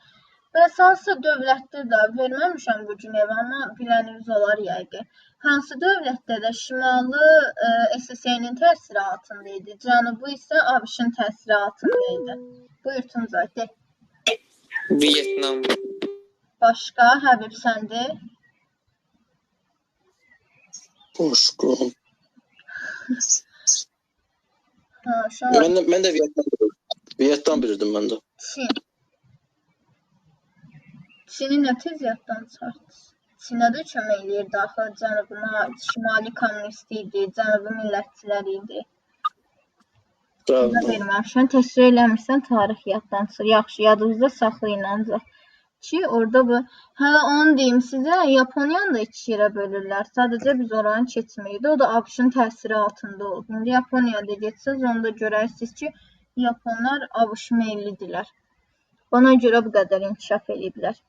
Bəs hansı dövlətdə də verməmişəm bu gün evə, amma biləniniz olar yəqin. Hansı dövlətdə də şimalı SSR-nin təsiri altında idi, cənubu isə ABŞ-ın təsiri altında idi. Buyur Tuncay, de. Vyetnam. Başqa, Həbib səndə? Başqa. Ha, uşaqlar, Mən də Vyetnam bilirdim. Vyetnam bilirdim mən də. Çin. Çini nə tez yaddan çıxartdınız? Çinə də kömək eləyirdi axı, cənubuna, şimali kommunist idi, cənubu millətçilər idi. Buna verməmişəm. Təsvir eləmirsən, tarix yaddan çıxır. Yaxşı, yadınızda saxlayın ancaq ki, orada bu. Hələ onu deyim sizə, Yaponiyanı da iki yerə bölürlər. Sadəcə biz oranı keçmirik. O da ABŞ-ın təsiri altında olub. İndi Yaponiyada getsəz, onu da görərsiniz ki, Yaponlar ABŞ meyillidirlər. Ona görə bu qədər inkişaf eləyiblər.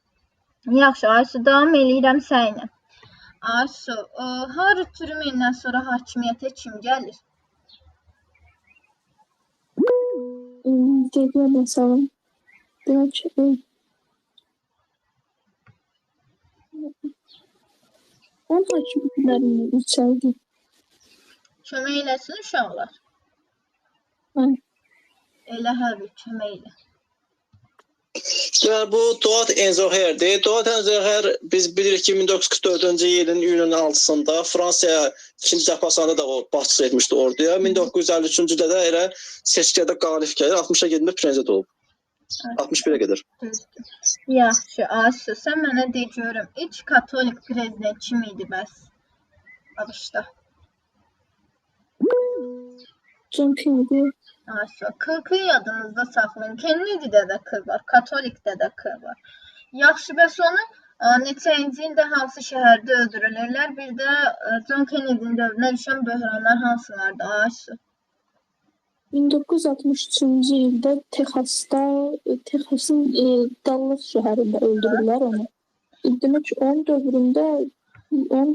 Yaxşı, Aysu, davam eləyirəm səninlə. Aysu, Harry Truman-dən sonra hakimiyyətə kim gəlir? Deyirəm məsələn. Demək ki, onun hakimiyyətləri yüksəldi. Kömək eləsin uşaqlar. Hə. Elə Həbib, kömək elə. Deməli, bu Dwight Eisenhower'dir. Dwight Eisenhower biz bilirik ki, 1944-cü ilin iyunun 6-sında Fransaya ikinci dəfasında da o başçılıq etmişdi orduya. 1953-cü ildə də elə seçkilərdə qalib gəlir. 60-a gedəndə prezident olub. 61-ə qədər. Düzdür. Yaxşı, Aysu, sən mənə de görüm, ilk katolik prezident kim idi bəs ABŞ-da? John Kennedy. Aysu, K-ı yadınızda saxlayın. Kennedy-də də K var, katolikdə də K var. Yaxşı, bəs onu neçənci ildə hansı şəhərdə öldürülürlər? Bir də John Kennedy-nin dövrünə düşən böhranlar hansılardır, Aysu? 1963-cü ildə Texasda, Texasın Dallas şəhərində öldürürlər onu. Demək ki, onun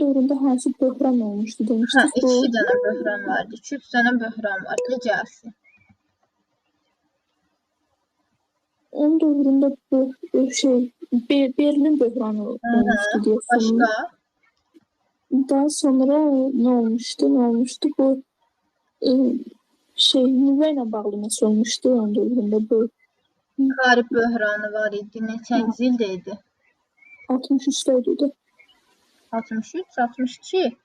dövründə hansı böhran olmuşdu Hə, demişdik. Bu 2 dənə böhran vardı, 2-3 dənə böhran var. De gəlsin. Onun dövründə Berlin böhranı olmuşdu deyəsən. Başqa? Daha sonra nə olmuşdu? Nə olmuşdu? Bu nüvə ilə bağlı nəsə olmuşdu onun dövründə bu. Karib böhranı var idi. Neçənci ildə idi? 63-də idi. 63, 62.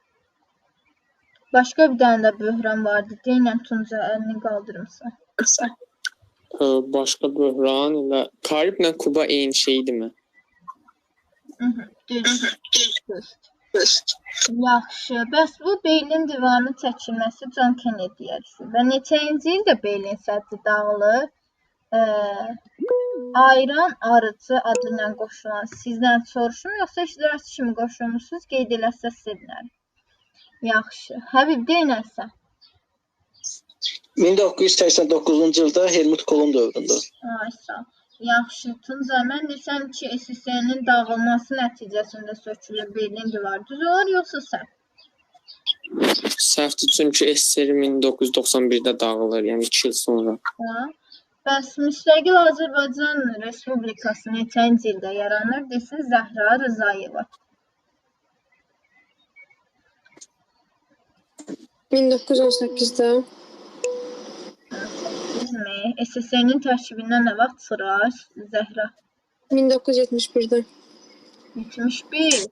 Başqa bir dənə də böhran vardı. Deyinəm Tunca, əlini qaldırmısan. Başqa böhran ilə Kariblə Kuba eyni şeydirmi? Düzdür. Yaxşı, bəs bu Berlin divarının çəkilməsi John Kennedy-yə düşür. Və neçənci ildə Berlin səddi dağılır? Ayran arıcı adı ilə qoşulan sizdən soruşum, yoxsa iştirakçı kimi qoşulmuşsunuz, qeyd eləsəz sevinərəm. Yaxşı. Həbib, deynəsən? 1989-cu ildə Helmut Kohl'un dövründə. Ay, sağ ol. Yaxşı, Tuncay, mən desəm ki, SSR-nin dağılması nəticəsində sökülür Berlin divarı. Düz olar, yoxsa səhv? Səhvdir, çünki SSR 1991-də dağılır, yəni 2 il sonra. Ha. Bəs müstəqil Azərbaycan Respublikası neçənci ildə yaranır, desin Zəhra Rızayeva. 1918-də. SSR-nin tərkibindən nə vaxt çıxır Zəhra? 1971-də. 71.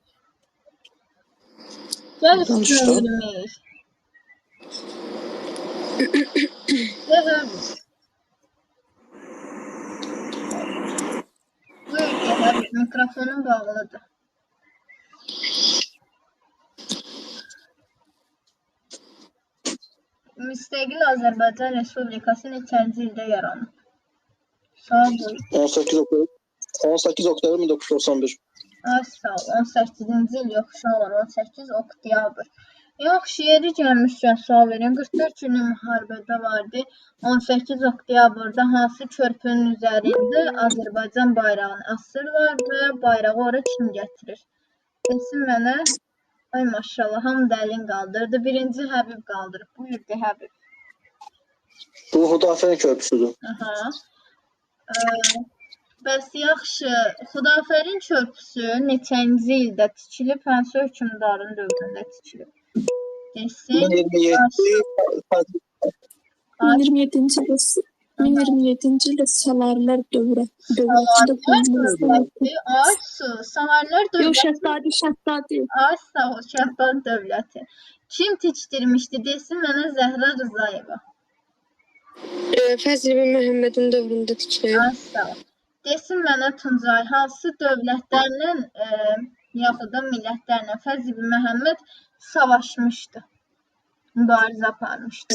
Gəl üstünə yürüməyik. Gəl Həbib. Buyur gəl Həbib, mikrofonun bağlıdır. Müstəqil Azərbaycan Respublikası neçənci ildə yaranıb? Sual buyur. 18 oktyabr 1991. Ay sağ ol. 18-ci il yox, uşaqlar, 18 oktyabr. Yaxşı, yeri gəlmişkən sual verin. 44 günlük müharibədə vardı. 18 oktyabrda hansı körpünün üzərində Azərbaycan bayrağını asırlar və bayrağı ora kim gətirir? Desin mənə. Ay maşallah, hamı da əlin qaldırdı. Birinci Həbib qaldırıb. Buyur de Həbib. Bu Xudafərin körpüsüdür. Aha. Bəs yaxşı, Xudafərin körpüsü neçənci ildə tikilib, hansı hökmdarın dövründə tikilib? Desin. 1027 1027-ci ildə 1027-ci ildə Salarilər dövlətində qurulmuş. Ay su, Salarilər Yox, dövləti. Şəhdadi. Ay sağ ol, Şəhdadi dövləti. Kim tikdirmişdi desin mənə Zəhra Rızayeva. Fəzl ibn Məhəmmədin dövründə tikilib. Ay sağ ol. Desin mənə Tuncay, hansı dövlətlərlə yaxud da millətlərlə Fəzl ibn Məhəmməd savaşmışdı, mübarizə aparmışdı?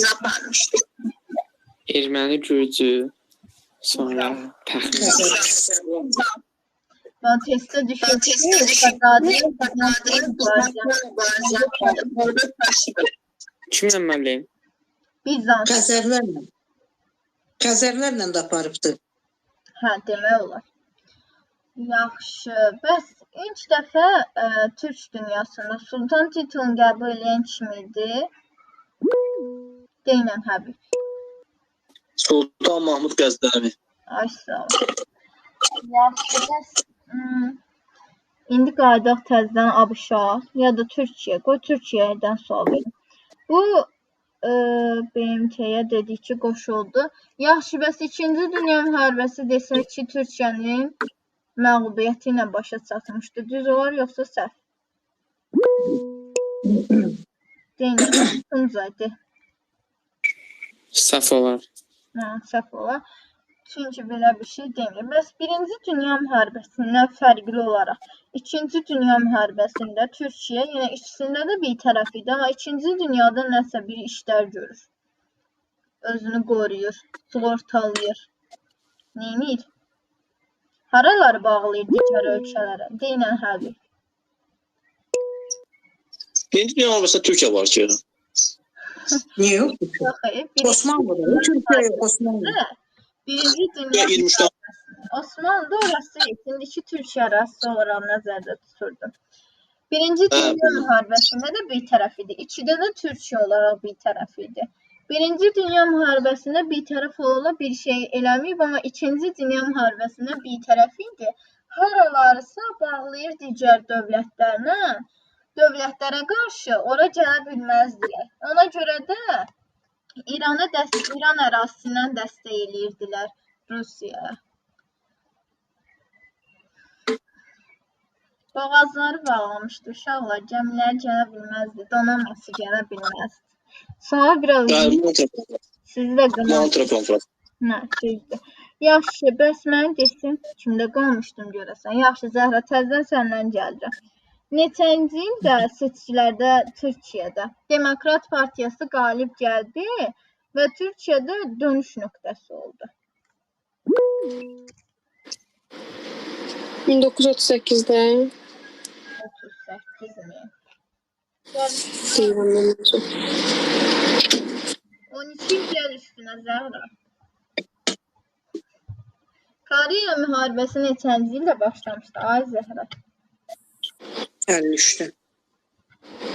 Erməni, Gürcü, sonra təxminən. Ben testə düşüb ki, Şəhdadi Kimlə müəllim? Bizans. Xəzərlərlə. Xəzərlərlə də aparıbdı. Hə, demək olar. Yaxşı, bəs ilk dəfə Türk dünyasında sultan titulunu qəbul edən kim idi? Deynən Həbib. Sultan Mahmud Qəzdəvi. Ay sağ ol. Yaxşı, bəs indi qayıdaq təzədən ABŞ-a ya da Türkiyəyə. Qoy Türkiyədən sual verim. Bu BMT-yə dedik ki, qoşuldu. Yaxşı, bəs İkinci Dünya Müharibəsi desək ki, Türkiyənin məğlubiyyəti ilə başa çatmışdı. Düz olar yoxsa səhv? Deyin, Tuncay, de. Səhv olar. Hə, səhv olar. Çünki belə bir şey demir. Bəs Birinci Dünya Müharibəsindən fərqli olaraq İkinci Dünya Müharibəsində Türkiyə yenə ikisində də bir tərəf idi, amma İkinci Dünyada nəsə bir işlər görür. Özünü qoruyur, sığortalayır. Neynir? Haraları bağlayır digər ölkələrə? Deynən Həbib. Birinci Dünya Müharibəsində Türkiyə var ki. Niyə yox? Yox, Osmanlı'da. Türkiyə yox, Osmanlı. Birinci Dünya 23-də Osmanlı orası indiki Türkiyə arası olaraq nəzərdə tuturdu. Birinci Dünya Müharibəsində də bir tərəf idi. İkidə də Türkiyə olaraq bir tərəf idi. Birinci Dünya Müharibəsində bir tərəf ola bir şey eləməyib, amma İkinci Dünya Müharibəsində bir tərəf idi. Haralarısa bağlayır digər dövlətlərlə, dövlətlərə qarşı ora gələ bilməzdilər. Ona görə də İran ərazisindən dəstək eləyirdilər Rusiyaya. Boğazları bağlamışdı uşaqlar, gəmilər gələ bilməzdi, donanması gələ bilməzdi. Sonra biraz sizi də qınam. Nə, düzdür. Yaxşı, bəs mən desin, kimdə qalmışdım görəsən. Yaxşı, Zəhra, təzədən səndən gəlirəm. Neçənci ildə seçkilərdə Türkiyədə Demokrat Partiyası qalib gəldi və Türkiyədə dönüş nöqtəsi oldu? 1938-də. 38 mi? Deyirəm mən özüm. 12 il gəl üstünə Zəhra. Koreya müharibəsi neçənci ildə başlamışdı? Ay Zəhra. 53-də.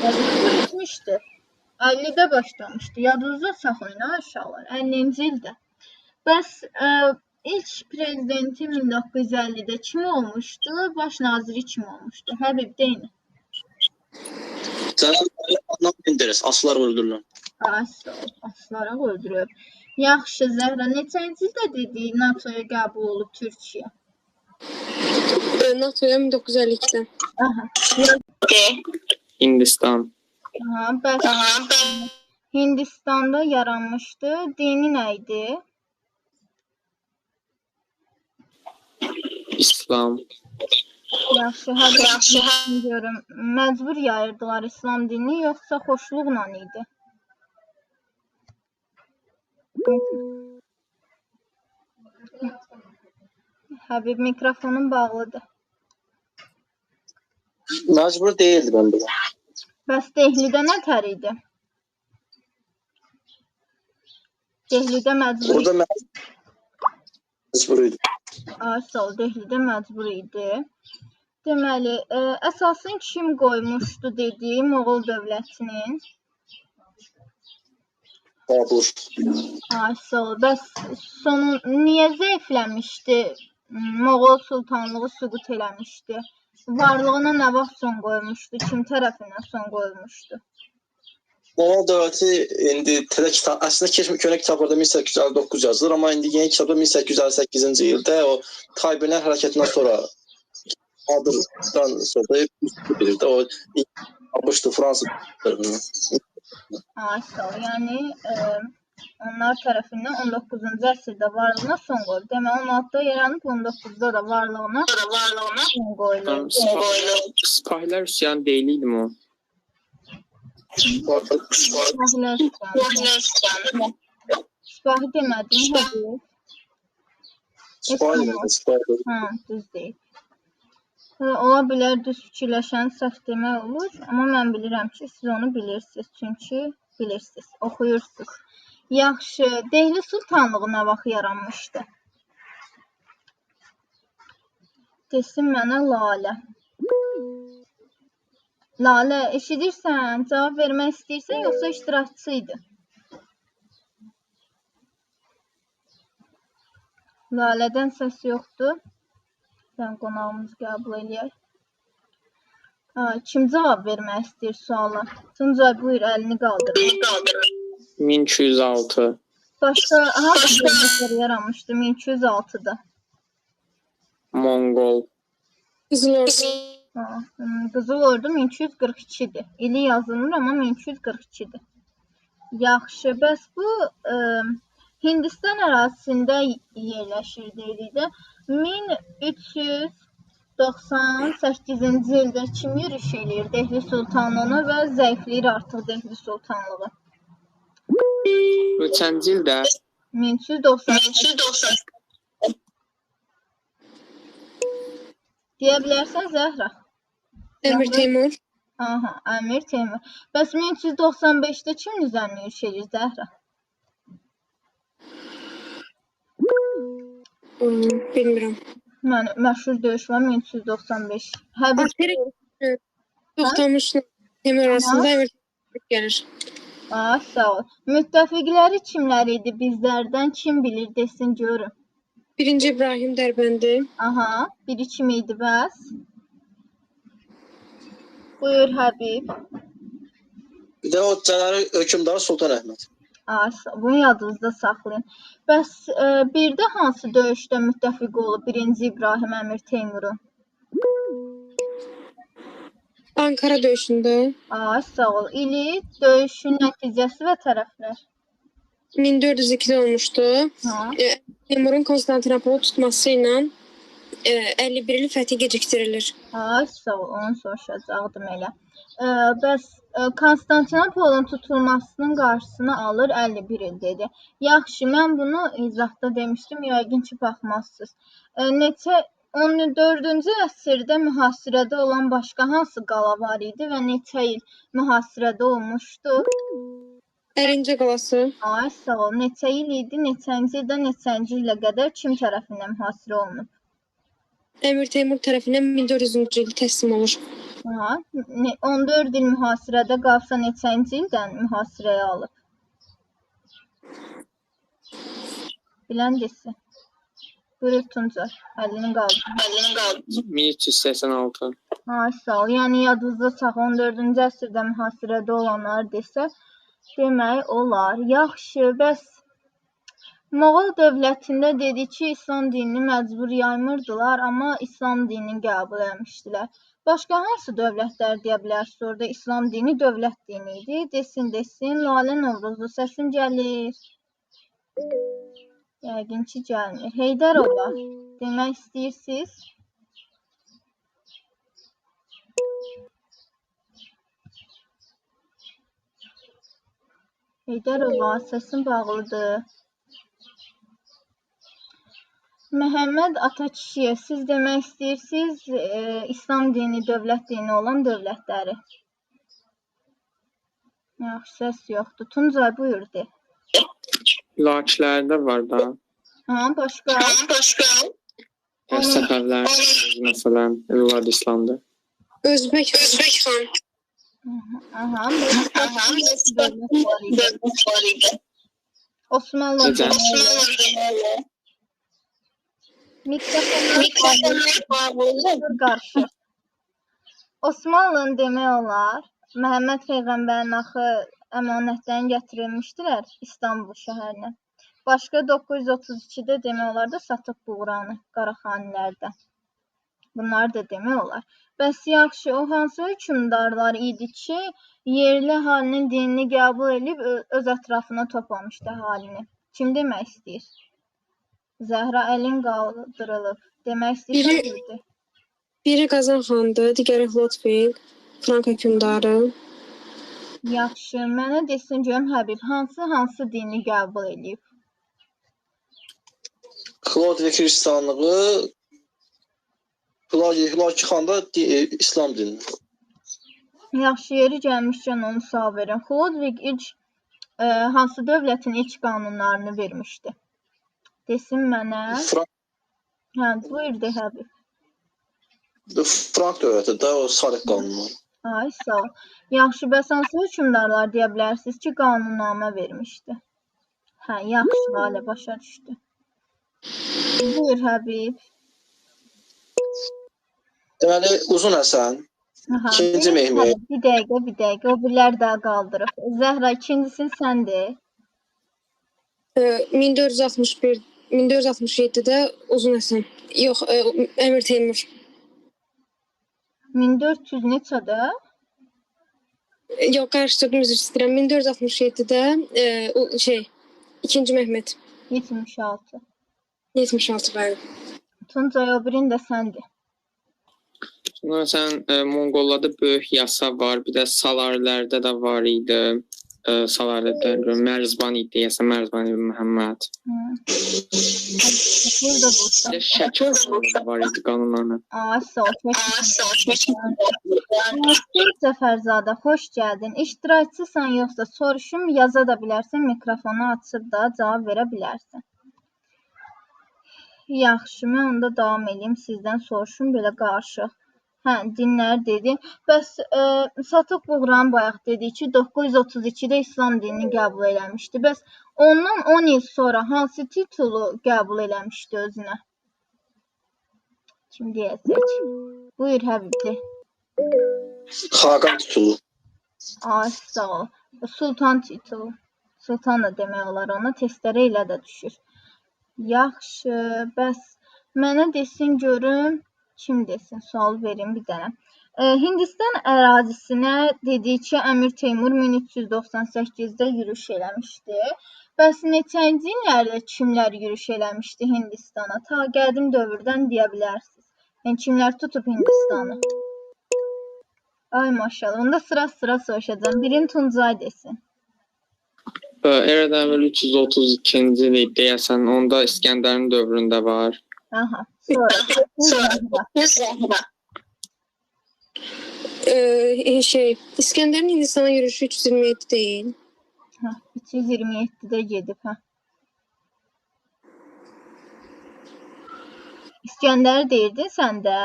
53-də bitmişdi. 50-də başlamışdı. Yadınızda saxlayın ha uşaqlar. 50-ci ildə. Bəs ilk prezidenti 1950-də kim olmuşdu? Baş naziri kim olmuşdu? Həbib deyin. Cənab Adnan Menderes asılaraq öldürülür. Asılaraq öldürülüb. Yaxşı Zəhra, neçənci ildə dedik NATO-ya qəbul olub Türkiyə? NATO-ya 1952-də. Aha. Hindistan. Aha, bəs Hindistanda yaranmışdı. Dini nə idi? İslam. Yaxşı, yaxşı. Görüm, məcbur yayırdılar İslam dinini, yoxsa xoşluqla idi? Həbib, mikrofonun bağlıdır. Məcbur deyildi mən belə. Bəs Dehlidə nə tər idi? Dehlidə məcbur Orada məcbur idi. Ay, sağ ol, Dehlidə məcbur idi. Deməli, əsasını kim qoymuşdu dedi Moğol dövlətinin? Babur. Ay, sağ ol. Bəs sonu niyə zəifləmişdi? Moğol sultanlığı süqut eləmişdi. Varlığına nə vaxt son qoymuşdu? Kim tərəfindən son qoyulmuşdu? Moğol dövləti indi təzə kitab, əslində köhnə kitablarda 1859 yazılır, amma indi yeni kitabda 1858-ci ildə o Taybinlər hərəkətindən sonra adından sonra bilir də o ABŞ-dı, Fransa tərəfindən. Ay, sağ ol. Yəni onlar tərəfindən 19-cu əsrdə varlığına son qoyulub. Demək 16-da yaranıb, 19-da da varlığına son qoyulub. Sipahilər üsyanı deyilmi o? Sipahilər üsyanı. Sipahi demədim, hə? Sipahi demədim, sipahi. Hə, düz deyil. Ola bilər düz fikirləşən səhv demək olur, amma mən bilirəm ki, siz onu bilirsiniz, çünki bilirsiniz, oxuyursunuz. Yaxşı, Dehli Sultanlığı nə vaxt yaranmışdı? Desin mənə Lalə. Lalə, eşidirsən, cavab vermək istəyirsən, yoxsa iştirakçı idi? Lalədən səs yoxdur. Sən qonağımızı qəbul eləyək. Kim cavab vermək istəyir suala? Tuncay, buyur, əlini qaldır. 1206. Başqa hansı dövlətlər yaranmışdı 1206-da? Monqol. Qızıl Ordu. Qızıl Ordu 1242-dir. İli yazılmır, amma 1242-dir. Yaxşı, bəs bu Hindistan ərazisində yerləşir dedikdə 1398-ci ildə kim yürüş eləyir Dehli Sultanlığına və zəifləyir artıq Dehli Sultanlığı? Neçənci ildə? 1398. Deyə bilərsən Zəhra? Əmir Teymur. Aha, Əmir Teymur. Bəs 1395-də kim düzənli yürüş eləyir Zəhra? Bilmirəm. Məşhur döyüş var 1395. Toxtamışla Teymur arasında Əmir Teymur gəlir. Sağ ol. Müttəfiqləri kimlər idi bizlərdən? Kim bilir desin görüm. Birinci İbrahim Dərbəndi. Aha, biri kim idi bəs? Buyur Həbib. Bir də o Cəlali hökmdarı Sultan Əhməd. Bunu yadınızda saxlayın. Bəs bir də hansı döyüşdə müttəfiq olub birinci İbrahim Əmir Teymurun? Ankara döyüşündə. Sağ ol. İli, döyüşün nəticəsi və tərəflər. 1402-də olmuşdu. Teymurun Konstantinopolu tutması ilə 51 il fəthi gecikdirilir. Sağ ol, onu soruşacaqdım elə. Bəs Konstantinopolun tutulmasının qarşısını alır 51 il dedi. Yaxşı, mən bunu izahda demişdim, yəqin ki, baxmazsınız. Neçə 14-cü əsrdə mühasirədə olan başqa hansı qala var idi və neçə il mühasirədə olmuşdu? Ərincə qalası. Ay, sağ ol. Neçə il idi, neçənci ildə, neçənci ilə qədər kim tərəfindən mühasirə olunub? Əmir Teymur tərəfindən 1400-cü ildə təslim olur. Aha, 14 il mühasirədə qalsa neçənci ildən mühasirəyə alıb? Bilən desin. Buyur Tuncay, əlini qaldır. 1386. Ay, sağ ol. Yəni yadınızda saxla, 14-cü əsrdə mühasirədə olanlar desə, demək olar. Yaxşı, bəs Moğol dövlətində dedi ki, İslam dinini məcbur yaymırdılar, amma İslam dinini qəbul etmişdilər. Başqa hansı dövlətlər deyə bilərsiniz orada İslam dini dövlət dini idi? Desin, desin. Lalə Novruzlu, səsim gəlir. Yəqin ki, gəlmir. Heydərova, demək istəyirsiniz? Heydərova, səsin bağlıdır. Məhəmməd Atakişiyev, siz demək istəyirsiniz, İslam dini dövlət dini olan dövlətləri. Yaxşı, səs yoxdur. Tuncay, buyur de. Lakilərdə var da. Ha, başqa? Səfəvlər, məsələn, var İslamda. Özbək xan. Aha, dövlət var idi. Osmanlı Necə? Mikrofonlar qarışır. Osmanlının demək olar, Məhəmməd Peyğəmbərin axı əmanətdən gətirilmişdilər İstanbul şəhərinə. Başqa 932-də demək olar da Satıq Buğranı Qaraxanilərdə. Bunları da demək olar. Bəs yaxşı, o hansı hökmdarlar idi ki, yerli əhalinin dinini qəbul edib öz ətrafına toplamışdı əhalini? Kim demək istəyir? Zəhra əlin qaldırılıb. Demək istəyirsən? Biri Qazan xandır, digəri Hlodvig, Frank hökmdarı. Yaxşı, mənə desin görüm Həbib, hansı dini qəbul edib? Xlodvig xristianlığı, Hülaki xan da İslam dinini. Yaxşı, yeri gəlmişkən onu sual verin. Xlodvig ilk hansı dövlətin ilk qanunlarını vermişdi? Desin mənə. Hə, buyur de Həbib. Frank dövləti də o Salik qanunları. Ay, sağ ol. Yaxşı, bəs hansı hökmdarlar deyə bilərsiniz ki, qanunnamə vermişdi? Hə, yaxşı, Lalə başa düşdü. Buyur Həbib. Deməli, Uzun Həsən, ikinci Mehmet. Bir dəqiqə, bir dəqiqə, o birlər daha qaldırıb. Zəhra, ikincisini sən de. 1461, 1467-də Uzun Həsən. Yox, Əmir Teymur. 1400 neçədə? Yox, qarışdırdım, üzr istəyirəm. 1467-də ikinci Mehmet. 76. 76, bəli. Tuncay, o birini də səndir. Sonra sən Monqollarda böyük yasa var, bir də Salarlərdə də var idi. Salarlərdə Mərzban idi, deyəsən Mərzban ibn Məhəmməd. Burada Bir də Şəki var idi qanunlarla. Ay, sağ ol. Məsud Cəfərzadə, xoş gəldin. İştirakçısan yoxsa soruşum, yaza da bilərsən, mikrofonu açıb da cavab verə bilərsən. Yaxşı, mən onda davam edeyim, sizdən soruşum, belə qarışıq. Hə, dinlər dedi. Bəs Satıq Buğranı bayaq dedi ki, 932-də İslam dinini qəbul eləmişdi. Bəs ondan 10 il sonra hansı titulu qəbul eləmişdi özünə? Kim deyəcək? Buyur Həbib de. Xaqan titulu. Ay, sağ ol. Sultan titulu. Sultan da demək olar ona, testlərə elə də düşür. Yaxşı, bəs mənə desin görüm, kim desin, sual verim bir dənə. Hindistan ərazisinə dedik ki, Əmir Teymur 1398-də yürüş eləmişdi. Bəs neçənci illərdə kimlər yürüş eləmişdi Hindistana? Ta qədim dövrdən deyə bilərsiniz. Yəni, kimlər tutub Hindistanı? Ay maşallah, onda sıra-sıra soruşacağam. Birini Tuncay desin. Eradan əvvəl 332-ci il deyəsən, onda İskəndərin dövründə var. Aha, sonra. Zəhra. İskəndərin Hindistana yürüşü 327 deyil. Hə, 327-də gedib, hə. İskəndər deyirdin sən də?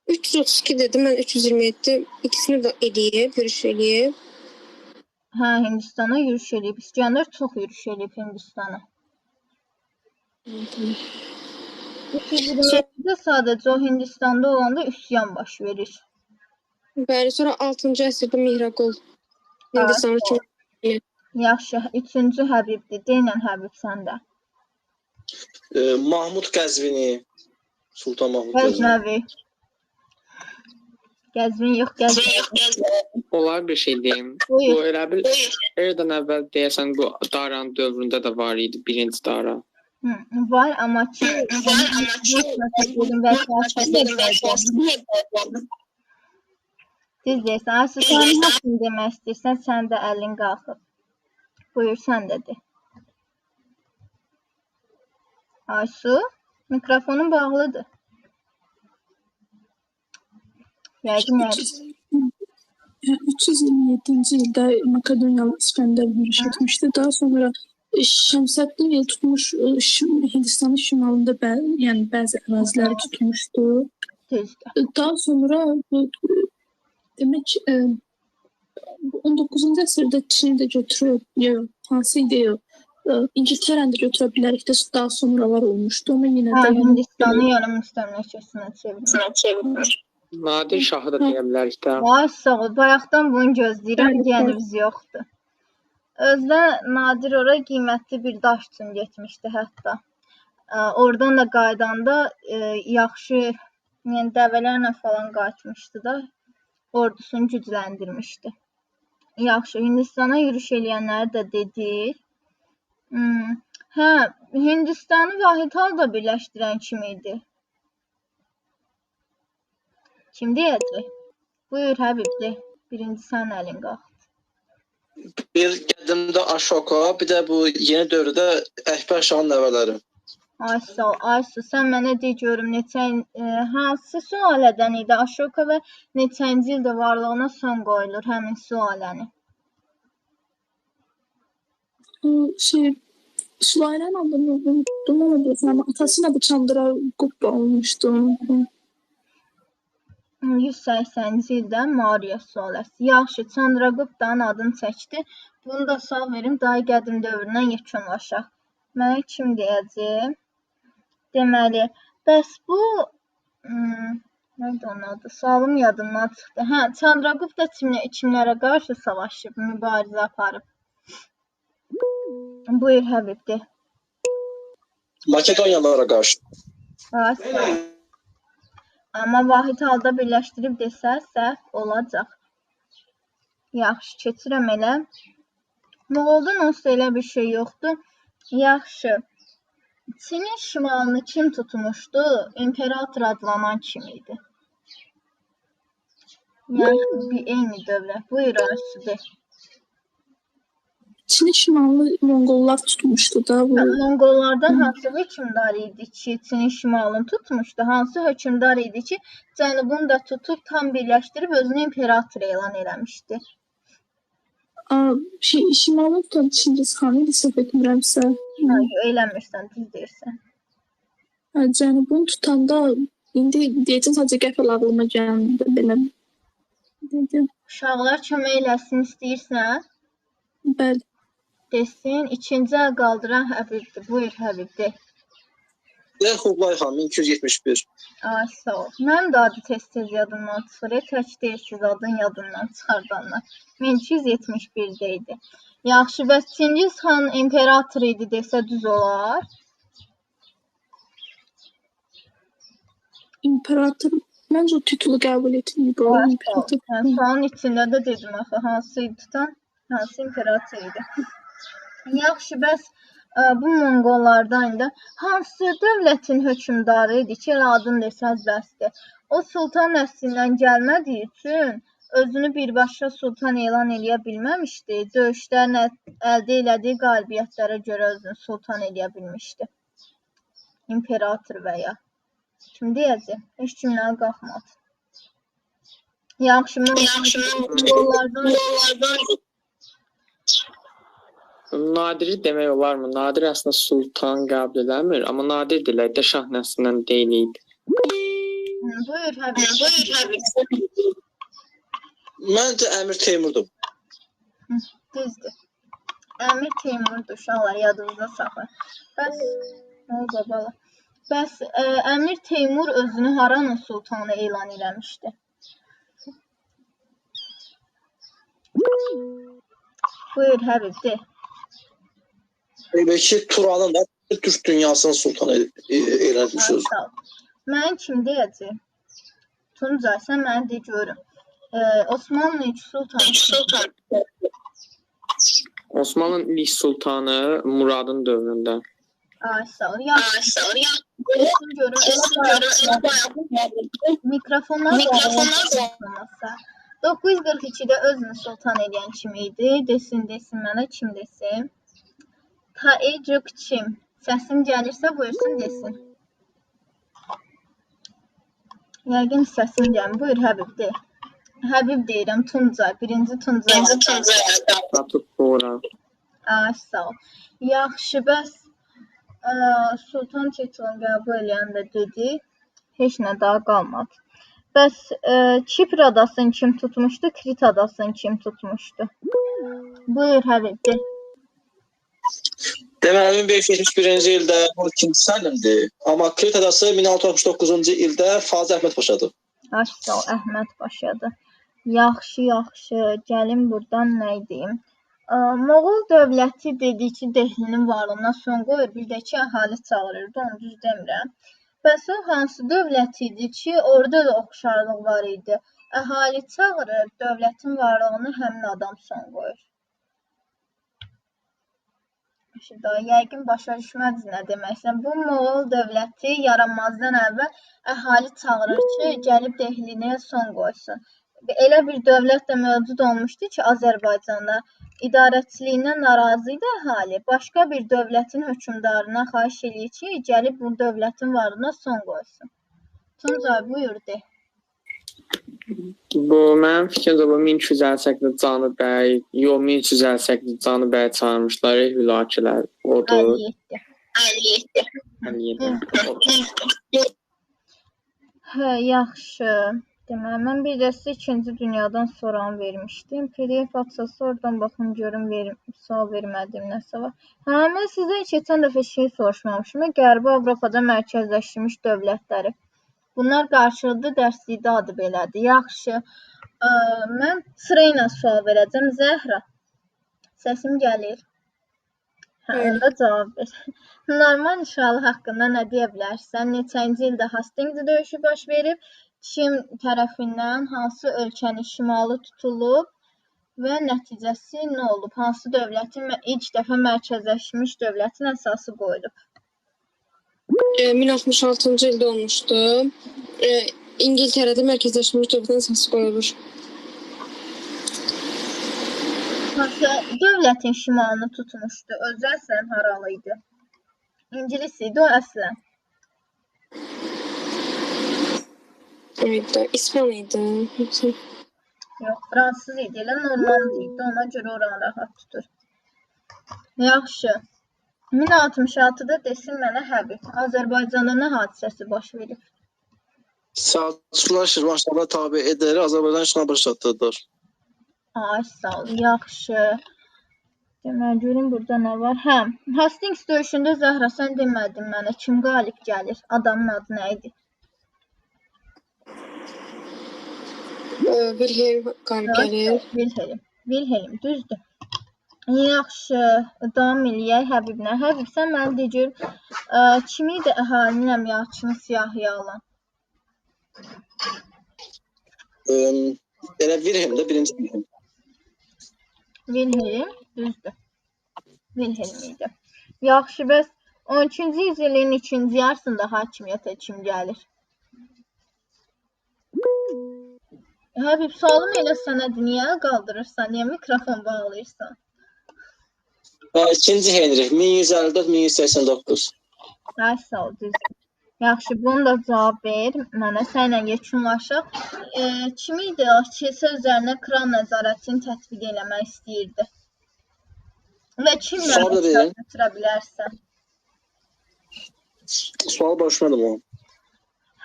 332 dedim, mən 327, ikisini də eləyib, yürüş eləyib. Hə, Hindistana yürüş eləyib. İskəndər çox yürüş eləyib Hindistana. 327-də sadəcə o Hindistanda olanda üsyan baş verir. Bəli, sonra 6-cı əsrdə Mihraqul Hindistanı çox. Yaxşı, 3-cü Həbibdir. Denən Həbib səndə. Mahmud Qəzvini, Sultan Mahmud Qəzvini. Qəznəvi. Qəzvin yox, Qəzvin. Olar bir şey deyim. Buyur. Bu elə bil eradan əvvəl deyəsən bu Daran dövründə də var idi, birinci Dara. Var, amma ki, düz deyirsən. Aysu, sən haqqını demək istəyirsən, sən də əlin qalxıb. Buyur, sən də de. Aysu, mikrofonun bağlıdır. Yəqin 327-ci ildə Makedoniyalı İskəndər yürüş etmişdi. Daha sonra Şəmsəddin el tutmuş Hindistanın şimalında yəni bəzi əraziləri tutmuşdu. Düzdür. Daha sonra bu demək 19-cu əsrdə Çini də götürüb, yox, hansı idi o? İngiltərəni də götürə bilərik də daha sonralar olmuşdu. Amma yenə də Hindistanı yarım müstəmləkəsinə çevirmiş. Nadir Şahı da deyə bilərik də. Vay sağ ol. Bayaqdan bunu gözləyirəm, deyənimiz yoxdur. Özdə Nadir ora qiymətli bir daş üçün getmişdi hətta. Oradan da qayıdanda yaxşı, yəni dəvələrlə falan qayıtmışdı da, ordusunu gücləndirmişdi. Yaxşı, Hindistana yürüş eləyənləri də dedik. Hə, Hindistanı vahid halda birləşdirən kim idi? Kim deyəcək? Buyur Həbib, de. Birinci sənin əlin qalxdı. Bir qədimdə Aşoka, bir də bu yeni dövrdə Əkbər Şahın nəvələri. Ay sağ ol, Aysu, sən mənə de görüm neçə, hansı sülalədən idi Aşoka və neçənci ildə varlığına son qoyulur həmin sülaləni? Sülalənin adını unutdum, amma deyəsən, atası ilə bu Çandragupta olmuşdu. 180-ci ildə Maurya sülaləsi. Yaxşı, Çandraguptanın adını çəkdi. Bunu da sual verim, daha qədim dövründən yekunlaşaq. Mənə kim deyəcək? Deməli, bəs bu nə idi onun adı? Sualım yadımdan çıxdı. Hə, Çandragupta kimlərə qarşı savaşıb, mübarizə aparıb? Buyur Həbib, de. Makedoniyalılara qarşı. Amma vahid halda birləşdirib desə səhv olacaq. Yaxşı, keçirəm elə. Moğoldan onsuz elə bir şey yoxdur. Yaxşı. Çinin şimalını kim tutmuşdu? İmperator adlanan kim idi? Yəni, bir eyni dövlət. Buyur Aysu, de. Çinin şimalını Monqollar tutmuşdu da. Bu... Monqollardan hansı hökmdar idi ki, Çinin şimalını tutmuşdu? Hansı hökmdar idi ki, cənubunu da tutub tam birləşdirib özünü imperator elan eləmişdi? Şimalını tutan Çingiz xan idi, səhv etmirəmsə. Hayır, eləmirsən, düz deyirsən. Cənubunu tutanda, indi deyəcəm sadəcə qəfil ağlıma gəldi, belə. Uşaqlar kömək eləsin istəyirsən? Bəli. Desin, ikinci əl qaldıran Həbibdir. Buyur Həbib, de. Xublay xan, 1271. Ay, sağ ol. Mənim də adı tez-tez yadımdan çıxır. Tək deyilsiz, adın yadından çıxardanlar. 1271-də idi. Yaxşı, bəs Çingiz xan imperator idi desə düz olar? İmperator, məncə o titulu qəbul etməyib. Sualın içində də dedim axı, hansı idi tutan, hansı imperator idi. Yaxşı, bəs bu Monqollardan da hansı dövlətin hökmdarı idi ki, elə adını desəz bəsdir. O sultan nəslindən gəlmədiyi üçün özünü birbaşa sultan elan eləyə bilməmişdi. Döyüşlərlə əldə elədiyi qalibiyyətlərə görə özünü sultan eləyə bilmişdi. İmperator və ya. Kim deyəcək? Heç kimdən qalxmadı. Yaxşı, Monqollardan... Nadiri demək olarmı? Nadir əslində sultan qəbul eləmir, amma nadir deyilək də şah nəslindən deyil idi. Buyur Həbib. Buyur Həbib. Məncə Əmir Teymurdur. Düzdür. Əmir Teymurdur, uşaqlar yadınızda saxlayın. Bəs nə oldu bala? Bəs Əmir Teymur özünü haranın sultanı elan eləmişdi? Buyur Həbib, de. Elə ki, Turanın da Türk dünyasının sultanı elan etmiş özünü. Mən kim deyəcək? Tuncay, sən mənə de görüm. Osmanlı ilk sultanı. Osmanlı'nın ilk sultanı Murad'ın dövründə. Ay, sağ ol. Yaxşı. Görüm. Mikrofonlar 942-də özünü sultan eləyən kim idi? Desin, desin mənə, kim desin? Taecuk Çim. Səsim gəlirsə buyursun desin. Yəqin səsim gəlmir. Buyur Həbib de. Həbib deyirəm, Tuncay. Birinci Tuncay. Çatıb bura. Ay, sağ ol. Yaxşı, bəs Sultan titulunu qəbul eləyəndə dedi, heç nə daha qalmadı. Bəs Kipr adasını kim tutmuşdu, Krit adasını kim tutmuşdu? Buyur Həbib, de. Deməli 1571-ci ildə bu ikinci Səlimdir. Amma Krit adası 1669-cu ildə Fazil Əhməd Paşadır. Ay, sağ ol, Əhməd Paşadır. Yaxşı, yaxşı. Gəlin burdan nə deyim? Moğol dövləti dedi ki, Dehlinin varlığına son qoyur. Bir də ki, əhali çağırırdı, onu düz demirəm. Bəs o hansı dövlət idi ki, orada da oxşarlıq var idi? Əhali çağırır, dövlətin varlığını həmin adam son qoyur. Daha yəqin başa düşmədiniz nə deməksən. Bu Moğol dövləti yaranmazdan əvvəl əhali çağırır ki, gəlib Dehlinə son qoysun. Elə bir dövlət də mövcud olmuşdu ki, Azərbaycanda idarəçiliyindən narazı idi əhali. Başqa bir dövlətin hökmdarına xahiş eləyir ki, gəlib bu dövlətin varlığına son qoysun. Tuncay, buyur de. Bu mənim fikrimcə bu 1258-də Canıbəy, yox 1358-də Canıbəy çağırmışlar, Hülakilər. Odur. 57. 57. Odur. Hə, yaxşı. Deməli, mən bir də sizə İkinci Dünyadan soran vermişdim. PDF açılsa oradan baxım görüm sual vermədiyim nəsə var. Hə, mən sizdən keçən dəfə şey soruşmamışım. Qərbi Avropada mərkəzləşdirilmiş dövlətləri. Bunlar qarşılıqlı dərslikdə adı belədir. Yaxşı. Mən sıra ilə sual verəcəm. Zəhra, səsim gəlir. Hə, onda cavab ver. Norman işğalı haqqında nə deyə bilərsən? Neçənci ildə Hastings döyüşü baş verib? Kim tərəfindən hansı ölkənin şimalı tutulub və nəticəsi nə olub? Hansı dövlətin ilk dəfə mərkəzləşmiş dövlətin əsası qoyulub? 1066-cı ildə olmuşdu. İngiltərədə mərkəzləşmiş dövlətin əsası qoyulur. Hansı dövlətin şimalını tutmuşdu? Özü əslən haralı idi? İngilis idi o əslən. Evet, İspan idi. Yox, fransız idi, elə Normand idi. Ona görə oranı rahat tutur. Yaxşı. 1066-da desin mənə Həbib, Azərbaycanda nə hadisəsi baş verib? Səlcuqlar Şirvanşahlara tabe edərək Azərbaycan işğalını başa çatdırdılar. Ay, sağ ol. Yaxşı. Deməli, görüm burada nə var. Hə, Hastings döyüşündə Zəhra sən demədin mənə kim qalib gəlir? Adamın adı nə idi? Wilhelm qalib gəlir. Wilhelm. Wilhelm, düzdür. Yaxşı, davam eləyək Həbiblə. Həbib, sən mənə de gör, kim idi əhalinin əmlakını siyahıya alan? Elə Wilhelm də birinci Wilhelm. Wilhelm, düzdür. Wilhelm idi. Yaxşı, bəs 12-ci yüzilliyin ikinci yarısında hakimiyyətə kim gəlir? Həbib, sualım elə sənədir. Niyə əl qaldırırsan? Niyə mikrofon bağlayırsan? İkinci Henrih 1154-1189. Ay, sağ ol, düzdür. Yaxşı, bunu da cavab ver mənə. Səninlə yekunlaşaq. Kim idi o kilsə üzərinə kral nəzarətini tətbiq eləmək istəyirdi? Və kimlə Sual da verin. götürə bilərsən? Sualı başa düşmədim o.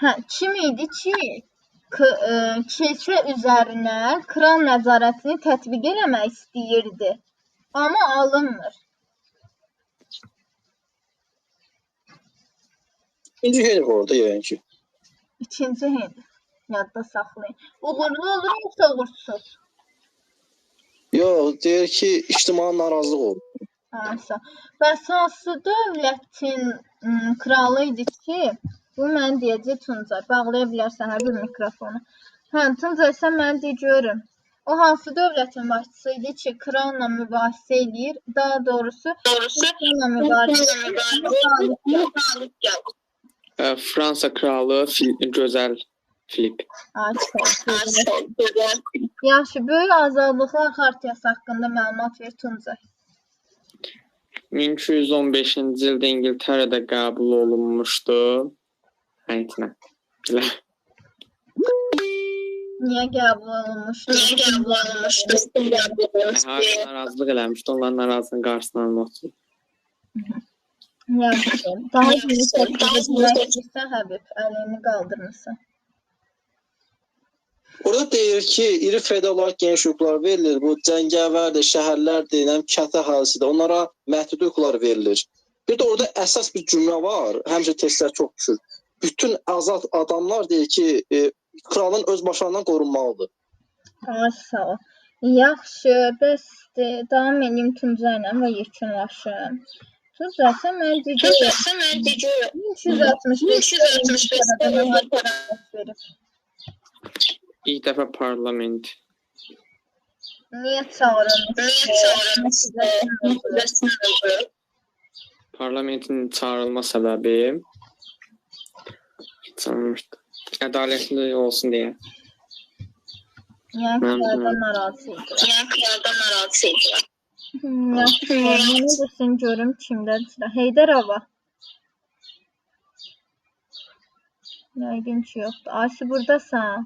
Hə, kim idi ki, kilsə üzərinə kral nəzarətini tətbiq eləmək istəyirdi, amma alınmır. İkinci Henrih orada yəni ki. İkinci Henrih. Yadda saxlayın. Uğurlu olur yoxsa uğursuz? Yox, deyir ki, ictimai narazılıq oldu. Hansı? Bəs hansı dövlətin kralı idi ki, bu mən deyəcək Tuncay. Bağlaya bilərsən hər bir mikrofonu. Hə, Tuncay, sən mənə de görüm. O hansı dövlətin başçısı idi ki, kralla mübahisə eləyir? Daha doğrusu, kralla mübarizə eləyir, amma qalib gəlir. Fransa kralı Gözəl Filip. Ay, çox gözəl. Yaxşı, Böyük Azadlıqlar Xartiyası haqqında məlumat ver Tuncay. 1215-ci ildə İngiltərədə qəbul olunmuşdu. Həqiqətən. Belə. Niyə qəbul olunmuşdu? Niyə qəbul olunmuşdu? Əhali narazılıq eləmişdi. Onların narazılığının qarşısını almaq üçün. Yaxşı. Daha geniş şəkildə demək istəyirsən Həbib, əlini qaldırmısan. Orada deyir ki, iri feodallara geniş hüquqlar verilir. Bu cəngavərdir, şəhərlərdir, nə bilim, kənd əhalisidir. Onlara məhdud hüquqlar verilir. Bir də orada əsas bir cümlə var. Həmişə testlər çox düşür. Bütün azad adamlar deyir ki, kralın öz başlarından qorunmalıdır. Ay, sağ ol. Yaxşı, bəs davam edeyim Tuncayla və yekunlaşım. Tuncay, sən mənə de gör, Tuncay, sən mənə de gör, 1365-də 1365-də İngiltərədə nə baş verib? İlk dəfə parlament. Niyə çağırılmışdı? Niyə çağırılmışdı? Nəticəsi nə oldu? Parlamentin çağırılma səbəbi çağırılmışdı. Ədalətli olsun deyə. Yəni Mən kraldan bilmirəm. narazı idilər. Yəni kraldan narazı idilər. Yaxşı, mənə desin görüm kimdədir sıra. Heydər Ava. Yəqin ki, yoxdur. Aysu, buradasan?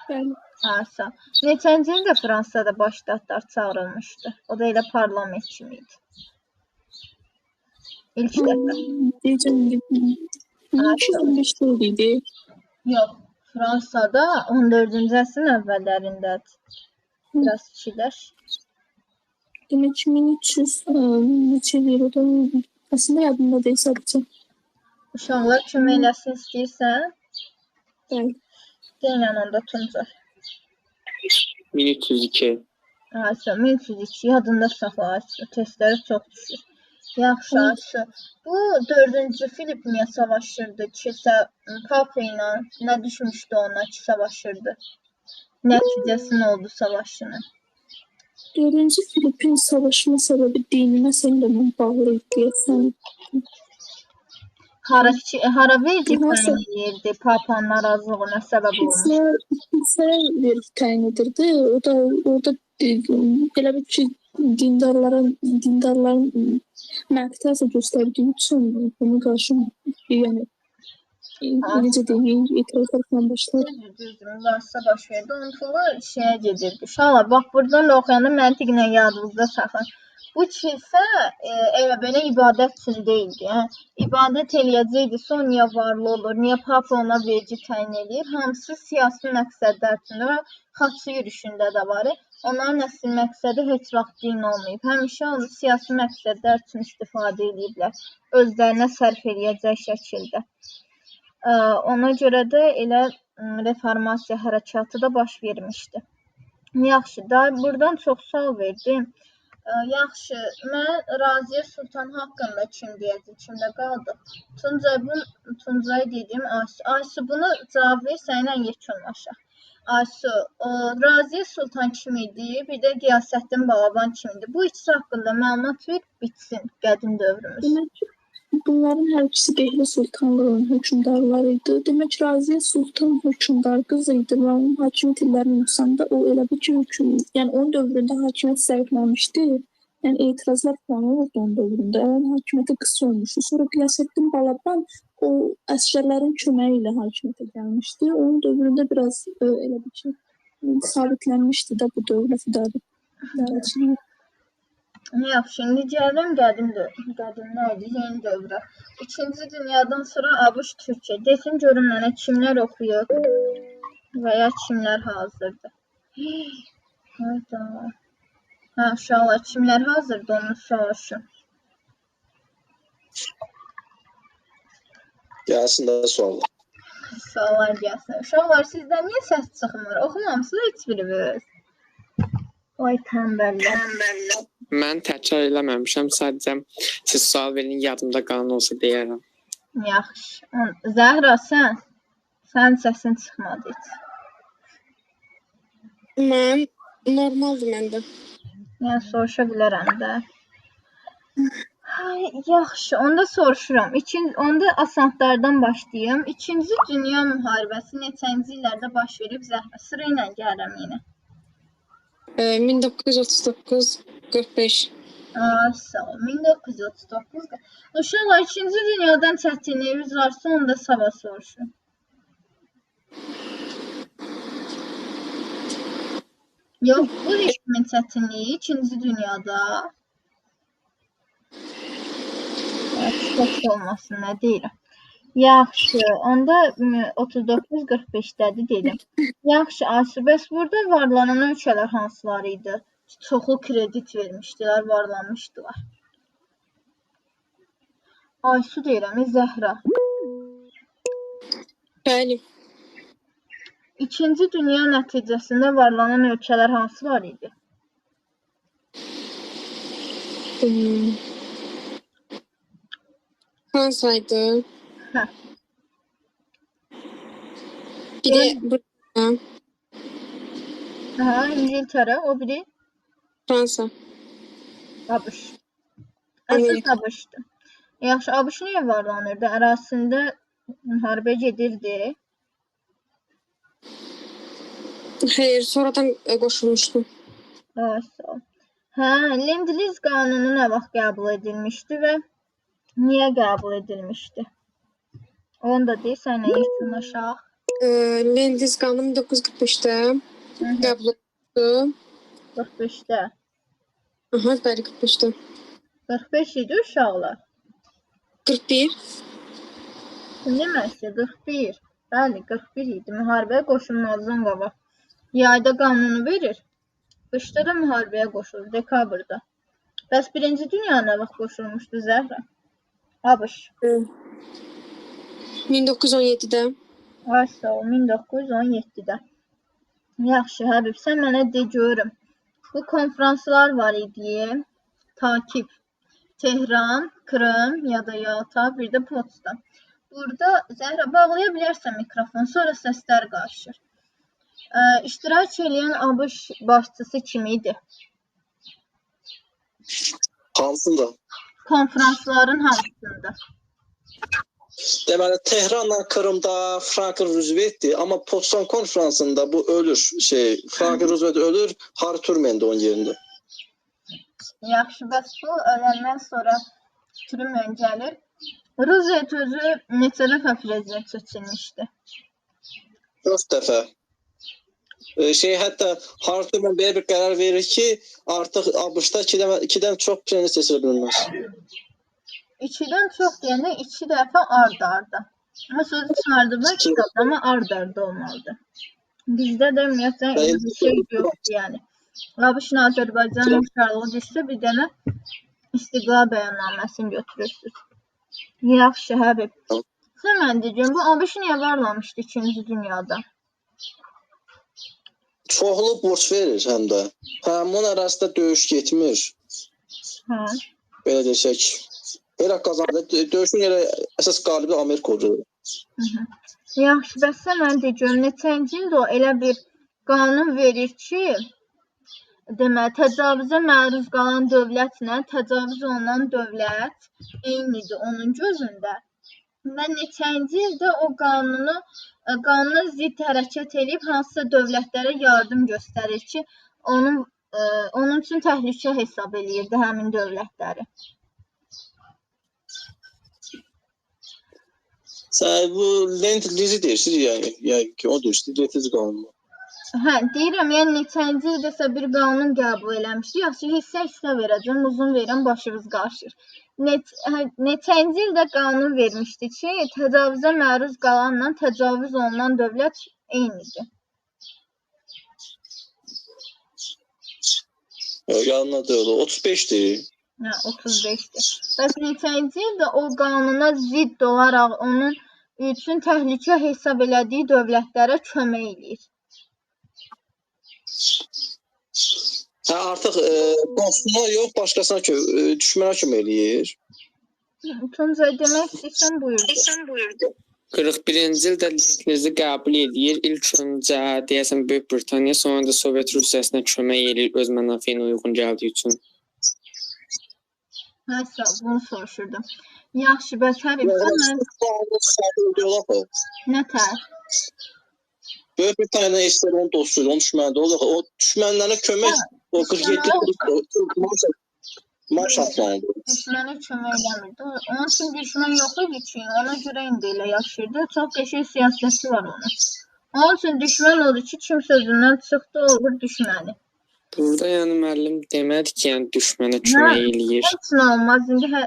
Bəli. Aysu. Neçənci ildə Fransada baş ştatlar çağırılmışdı? O da elə parlament kimi idi. İlk dəfə. Deyəcəm indi 1215-də idi. Yox, Fransada 14-cü əsrin əvvəllərindədir. Biraz fikirləş. Demək ki, 1300 neçə eləyir o da? Əslində yadımda deyil sadəcə. Uşaqlar kömək eləsin istəyirsən? Bəli. Denən onda Tuncay. 1302. Aysu, 1302 yadında saxla Aysu. Testləri çox düşür. Yaxşı Aysu. Bu 4-cü Filip niyə savaşırdı? Kilsə Papa ilə nə düşmüşdü ona ki, savaşırdı? Nəticəsi nə oldu savaşının? 4-cü Filipin savaşma səbəbi dini məsələlərlə bağlı idi deyəsən. Hara vergi Hansı- təyin eləyirdi? Papanın narazılığına səbəb olmuşdu. Kilsə vergi təyin edirdi. O da orada elə bil ki, dindarların mənfi təsir göstərdiyi üçün buna qarşı, yəni necə deyim, etirazlar falan başladı. Düzdür, mübahisə baş verdi. Onun pulu şeyə gedirdi. Uşaqlar, bax buradan da oxuyanda məntiqlə yadınızda saxlayın. Bu kilsə elə belə ibadət üçün deyildi. Yəni ibadət eləyəcəkdisə, o niyə varlı olur? Niyə papa ona vergi təyin eləyir? Hamısı siyasi məqsədlər üçündür və xaçlı yürüşündə də var. Onların əsl məqsədi heç vaxt din olmayıb. Həmişə onu siyasi məqsədlər üçün istifadə eləyiblər. Özlərinə sərf eləyəcək şəkildə. Ona görə də elə reformasiya hərəkatı da baş vermişdi. Yaxşı, da buradan çox sual verdim. Yaxşı, mən Raziyə Sultan haqqında kim deyəcək, kimdə qaldıq? Tuncay, bu Tuncay dedim, Aysu. Aysu, bunu cavab ver, səninlə yekunlaşaq. Aysu, Raziyə Sultan kim idi? Bir də Qiyasəddin Balaban kim idi? Bu ikisi haqqında məlumat ver, bitsin qədim dövrümüz. Demək, bunların hər ikisi Dehli Sultanlığının hökmdarları idi. Demək, Raziyə Sultan hökmdar qızı idi və onun hakimiyyət illərinin ucsanda o elə bil ki, yəni onun dövründə hakimiyyət zəifləmişdi. Yəni etirazlar falan olurdu onun dövründə. Onun hakimiyyəti qısa olmuşdu. Sonra Qiyasəddin Balaban o əsgərlərin köməyi ilə hakimiyyətə gəlmişdi. Onun dövründə biraz elə bil ki, sabitlənmişdi də bu dövlət idarəçiliyi. Yaxşı, indi gəldim qədim qədim nə idi? Yeni dövrə. İkinci dünyadan sonra ABŞ Türkiyə. Desin görüm mənə kimlər oxuyub və ya kimlər hazırdır. Hayda. Hə, uşaqlar, kimlər hazırdır onu soruşum. Gəlsin də suallar. Suallar gəlsin. Uşaqlar, sizdən niyə səs çıxmır? Oxumamısınız heç biriniz? Vay tənbəllər. Mən təkrar eləməmişəm, sadəcə siz sual verin, yadımda qalan olsa deyərəm. Yaxşı. Zəhra, sən? Sənin səsin çıxmadı heç. Mən normaldır məndə. Yəni soruşa bilərəm də. Ay, yaxşı, onda soruşuram. Onda asanlardan başlayım. İkinci Dünya müharibəsi neçənci illərdə baş verib Zəhra? Sıra ilə gəlirəm yenə. 1939-45. Ay, sağ ol. 1939. Uşaqlar, İkinci Dünyadan çətinliyiniz varsa, onu da sabah soruşun. Yox, bu heç kimin çətinliyi İkinci Dünyada. Çox olmasın, nə deyirəm. Yaxşı, onda 39-45-dədir dedim. Yaxşı, Aysu, bəs burada varlanan ölkələr hansıları idi? Çoxlu kredit vermişdilər, varlanmışdılar. Aysu deyirəm, Zəhra. Bəli. İkinci Dünya nəticəsində varlanan ölkələr hansılar idi? Fransa idi. Hə. Bir də Britaniya, Hə, İngiltərə, o biri Fransa, ABŞ. Əsas Amerika. ABŞ-dır. Yaxşı, ABŞ niyə varlanırdı? Ərazisində müharibə gedirdi. Xeyr, sonradan qoşulmuşdu. Ay, sağ ol. Hə, Lend-Lease qanunu nə vaxt qəbul edilmişdi və niyə qəbul edilmişdi? Onu da deyirsən, nə yekunlaşaq? Lend-Lease qanunu 1945-də qəbul edildi. 45-də. Aha, bəli, 45-də. 45 idi uşaqlar. 41. Kim demək istəyir? 41. Bəli, 41 idi. Müharibəyə qoşulmazdan qabaq. Yayda qanunu verir. Qışda da müharibəyə qoşulur, dekabrda. Bəs Birinci Dünya nə vaxt qoşulmuşdu Zəhra? ABŞ. 1917-də. Ay sağ ol, 1917-də. Yaxşı, Həbib, sən mənə de görüm. Bu konfranslar var idi. Takip. Tehran, Krım ya da Yalta, bir də Potsdam. Burada Zəhra bağlaya bilərsən mikrofon, sonra səslər qarışır. İştirak eləyən ABŞ başçısı kim idi? Hansında? Konfransların hamısında. Deməli, Tehranla Krımda Franklin Roosevelt'dir, amma Potsdam konfransında bu ölür. Franklin Roosevelt ölür, Harry Truman də onun yerində. Yaxşı, bəs bu öləndən sonra Truman gəlir. Roosevelt özü neçə dəfə prezident seçilmişdi? 4 dəfə. Hətta Harry Truman belə bir qərar verir ki, artıq ABŞ-da ikidən çox prezident seçilə bilməz. 2-dən çox deyəndə 2 dəfə ard-arda. O sözü çıxardıblar kitabda, amma ard-arda olmalıdır. Bizdə də ümumiyyətlə elə bir şey yoxdur, yəni. ABŞ-la Azərbaycanın uşaqlığı düşsə, bir dənə istiqlal bəyannaməsini götürürsünüz. Yaxşı, Həbib. Sən mən deyəcəm, bu ABŞ niyə varlamışdı İkinci Dünyada? Çoxlu borc verir həm də. Həmin ərazisidə döyüş getmir. Hə. Belə desək. Elə qazandı. Döyüşün elə əsas qalibi Amerika oldu. Yaxşı, bəs sən mən deyəcəm, neçənci ildə o elə bir qanun verir ki, deməli, təcavüzə məruz qalan dövlətlə təcavüz olunan dövlət eynidir onun gözündə. Və neçənci ildə o qanuna zidd hərəkət eləyib hansısa dövlətlərə yardım göstərir ki, onun üçün təhlükə hesab eləyirdi həmin dövlətləri. Sən bu Lend-Lease deyirsiniz, yəni ki, o deyirsiniz, Lend-Lease qanunu. Hə, deyirəm, yəni neçənci ildəsə bir qanun qəbul eləmişdi. Yaxşı, hissə-hissə verəcəm, uzun verirəm, başınız qarışır. Neçənci ildə qanun vermişdi ki, təcavüzə məruz qalanla təcavüz olunan dövlət eynidir. Yanına deyil, 35-dir. Hə, 35-dir. Bəs neçənci ildə o qanuna zidd olaraq onun üçün təhlükə hesab elədiyi dövlətlərə kömək eləyir? Hə, artıq dostuna yox, başqasına düşmənə kömək eləyir. Tuncay, demək istəyirsən, buyurdu. 41-ci ildə Lend-Lease qəbul eləyir. İlk öncə deyəsən Böyük Britaniya, sonra da Sovet Rusiyasına kömək eləyir öz mənafeyinə uyğun gəldiyi üçün. Nəsə, bunu soruşurdum. Yaxşı, bəs Həbib, sən mən... Nə tər? Böyük Britaniyanın SSR onun dostu idi, onun düşməni də oldu. O düşmənlərə kömək, o 47 Marşal planıdır. Düşmənə kömək eləmirdi. Onun üçün düşmən yox idi ki, ona görə indi elə yaşayırdı. Çox qəşəng siyasəti var onun. Onun üçün düşmən odur ki, kim sözündən çıxdı, olur düşməni. Burada yəni müəllim demədi ki, yəni düşmənə kömək eləyir. Heç nə olmaz. İndi hə...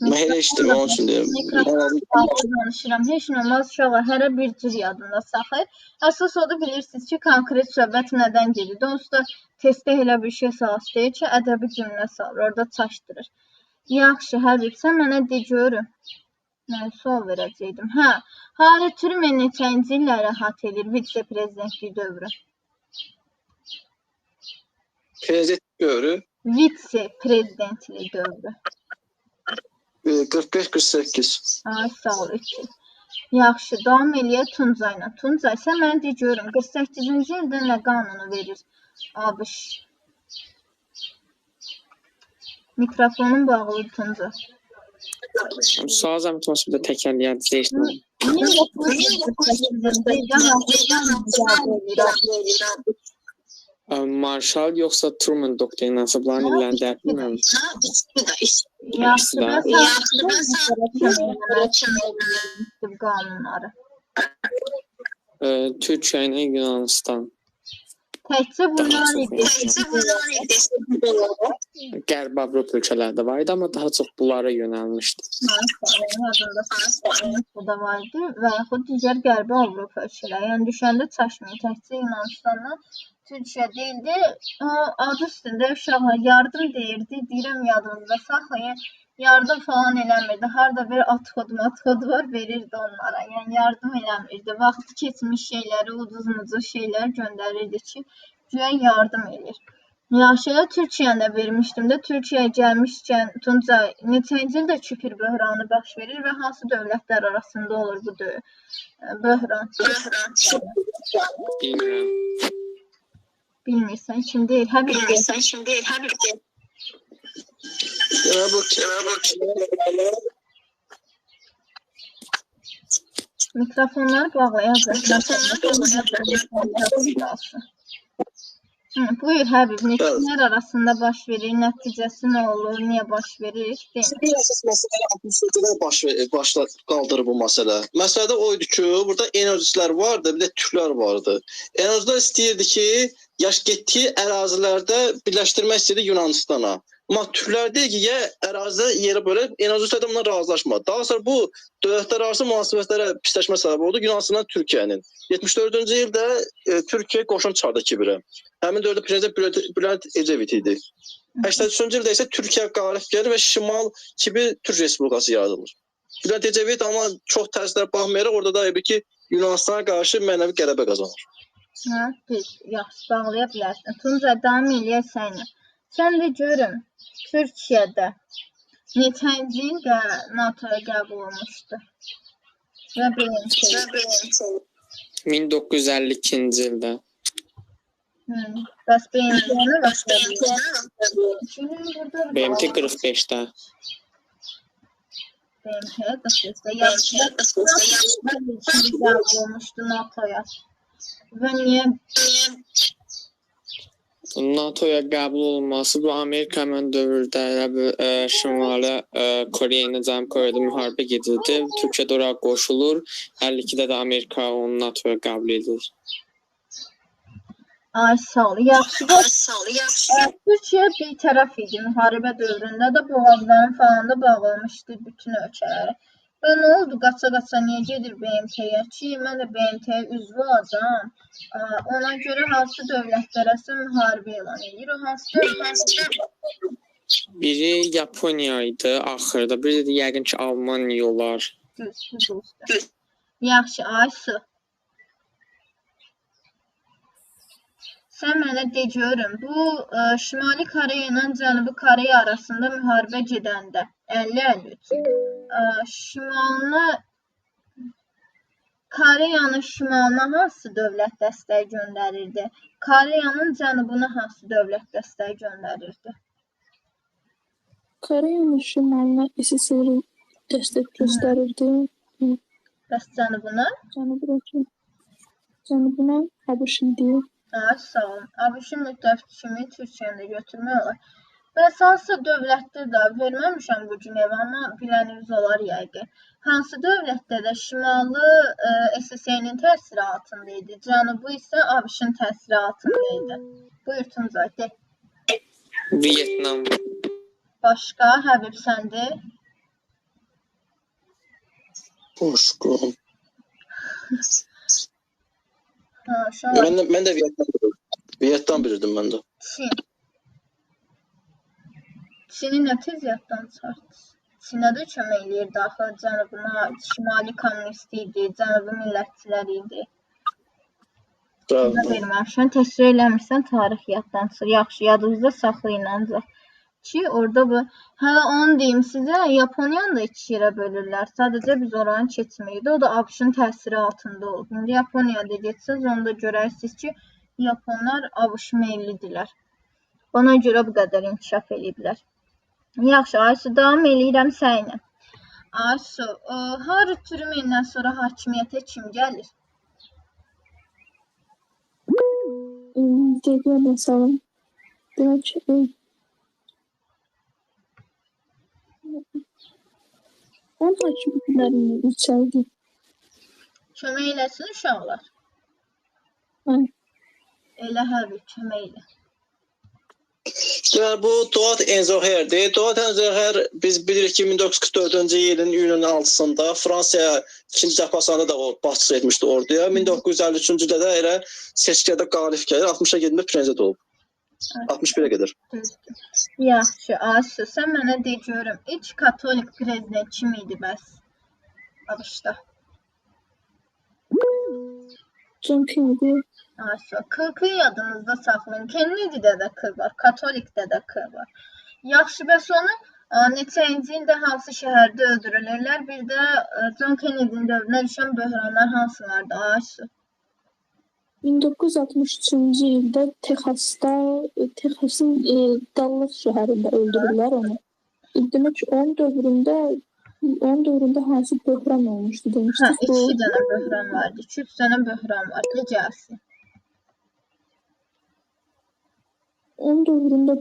Mən elə eşitdim, onun üçün deyirəm. Mikrofon danışıram. Heç nə olmaz uşaqlar, hərə bir cür yadında saxlayır. Əsas odur bilirsiniz ki, konkret söhbət nədən gedir. Onsuz da testdə elə bir şey salası deyir ki, ədəbi cümlə salır, orada çaşdırır. Yaxşı, Həbib, sən mənə de görüm. Mən sual verəcəkdim. Hə, Harry Truman neçənci illə rahat edir vitse-prezidentlik dövrü? Prezident dövrü Vitse-prezidentlik dövrü. 45-48. Ay, sağ ol, 3 il. Yaxşı, davam eləyək Tuncayla. Tuncay, sən mənə de görüm, 48-ci ildə nə qanunu verir ABŞ? Mikrofonun bağlıdır Tuncay. Sual zəhmət olmasa bir də təkrarlayaq. 1948-ci ildə hansı qanunu qəbul edir ABŞ? Marshall yoxsa Truman doktrinası bunların illərini dəqiq bilmirəm. Yaxşı, İkisi də. bəs hansı qanunları? Türkiyə ilə Yunanistan. Təkcə Daha bunların çox Qərbi Avropa ölkələri də var idi, amma daha çox bunlara yönəlmişdi. Bu da var idi və yaxud digər Qərbi Avropa ölkələri. Yəni düşəndə çaşmayın. Təkcə Yunanistanla Türkiyə deyildi. O adı üstündə uşaqlar yardım deyirdi. Deyirəm yadınızda saxlayın. Yardım falan eləmirdi. Harda bir atxod var verirdi onlara. Yəni yardım eləmirdi. Vaxtı keçmiş şeyləri, ucuz-mucuz şeylər göndərirdi ki, güya yardım eləyir. Yaxşı, elə Türkiyəni də vermişdim də. Türkiyəyə gəlmişkən Tuncay, neçənci ildə Küpür böhranı baş verir və hansı dövlətlər arasında olur bu böhran? Bilmirəm. Bilmirsən, kim deyir? Həbib deyir. Yəni bu Mikrofonları bağlayaq. Buyur Həbib, neçələr arasında baş verir, nəticəsi nə olur, niyə baş verir? Bir əsas məsələ 67-də başla qaldırır bu məsələ. Məsələ də o idi ki, burada enerjilər vardı, bir də türklər vardı. Enerjilər istəyirdi ki, yaş getdiyi ərazilərdə birləşdirmək istəyirdi Yunanistana. Amma türklər deyir ki, ya ərazidə yerə bölək, enerjilər də bundan razılaşmadı. Daha sonra bu dövlətlər arası münasibətlərə pisləşmə səbəb oldu Yunanistanla Türkiyənin. 74-cü ildə Türkiyə qoşun çıxardı Kibirə. Həmin dövrdə prezident Bülent Ecevit idi. 83-cü ildə isə Türkiyə qalib gəlir və Şimal Kibir Türk Respublikası yaradılır. Bülent Ecevit amma çox təsirlərə baxmayaraq orada da ki Yunanistana qarşı mənəvi qələbə qazanır. Hə, düz, yaxşı bağlaya bilərsən. Tuncay, davam eləyək sənlə. Sən də görüm, Türkiyədə neçənci ildə NATO-ya qəbul olmuşdu? Və BMT. 1952-ci ildə. Bəs BMT-ni vaxt BMT 45-də. BMT 45-də. Yaxşı, qəbul olmuşdu NATO-ya. Və niyə? NATO-ya qəbul olunması bu Amerika həmin dövrdə Şimali Koreya ilə Cənubi Koreyada müharibə gedirdi. Türkiyə də ora qoşulur. 52-də də Amerika onu NATO-ya qəbul edir. Ay, sağ ol. Yaxşı. Türkiyə bir tərəf idi müharibə dövründə də boğazların falan da bağlamışdı bütün ölkələri. Və nə oldu? Qaça-qaça niyə gedir BMT-yə ki, mən də BMT-yə üzvü olacağam. Ona görə hansı dövlətlərəsə müharibə elan edir? O hansı dövlətlər? Biri Yaponiya idi axırda, biri də yəqin ki Almaniya olar. Düz. Yaxşı, Aysu. Sən mənə de görüm, bu Şimali Koreya ilə Cənubi Koreya arasında müharibə gedəndə 50-53 Koreyanın şimalına hansı dövlət dəstəyi göndərirdi? Koreyanın cənubuna hansı dövlət dəstəyi göndərirdi? Koreyanın şimalına SSR dəstək göstərirdi. Bəs cənubuna? Cənubuna ABŞ idi. Sağ olun. ABŞ-ın müttəfiq kimi Türkiyəni də götürmək olar. Bəs hansı dövlətdə də verməmişəm bu gün evə, amma biləniniz olar yəqin. Hansı dövlətdə də şimalı SSR-nin təsiri altında idi, cənubu isə ABŞ-ın təsiri altında idi. Buyur Tuncay, de. Vyetnam. Başqa Həbib səndə? Başqa. Ha, uşaqlar, Mən də Vyetnam bilirdim. Vyetnam bilirdim mən də. Çin. Çini nə tez yaddan çıxartdınız? Çinə də kömək eləyirdi axı, cənubuna, şimali kommunist idi, cənubi millətçilər idi. Buna verməmişəm. Təsvir eləmirsən, tarix yaddan çıxır. Yaxşı, yadınızda saxlayın ancaq ki, orada bu hələ onu deyim sizə, Yaponiyanı da iki yerə bölürlər. Sadəcə biz oranı keçmirik. O da ABŞ-ın təsiri altında olub. İndi Yaponiyada getsəniz, onu da görərsiniz ki, Yaponlar ABŞ meyillidirlər. Ona görə bu qədər inkişaf eləyiblər. Yaxşı, Aysu, davam eləyirəm səninlə. Aysu, Harry Truman-dən sonra hakimiyyətə kim gəlir? Dəqiqə məsələn. Demək, onun hakimiyyətləri neçə idi? Kömək eləsin uşaqlar. Hə. Elə Həbib, kömək elə. Deməli, bu Dwight Eisenhower'dir. Dwight Eisenhower biz bilirik ki, 1944-cü ilin iyunun 6-sında Fransaya ikinci deplasmanda da o başçılıq etmişdi orduya. 1953-cü ildə də elə seçkilərdə qalib gəlir. 60-a gedəndə prezident olub. 61-ə qədər. Düzdür. Yaxşı, Aysu, sən mənə de görüm, ilk katolik prezident kim idi bəs ABŞ-da? John Kennedy. Aysu, K-ı yadınızda saxlayın. Kennedy-də də K var, katolikdə də K var. Yaxşı, bəs onu neçənci ildə hansı şəhərdə öldürülürlər? Bir də John Kennedy-nin dövrünə düşən böhranlar hansılardır, Aysu? 1963-cü ildə Texasda, Texasın Dallas şəhərində öldürürlər onu. Demək ki, onun dövründə hansı böhran olmuşdu Hə, demişdik. Bu 2 dənə böhran vardı, 2-3 dənə böhran var. De gəlsin. Onun dövründə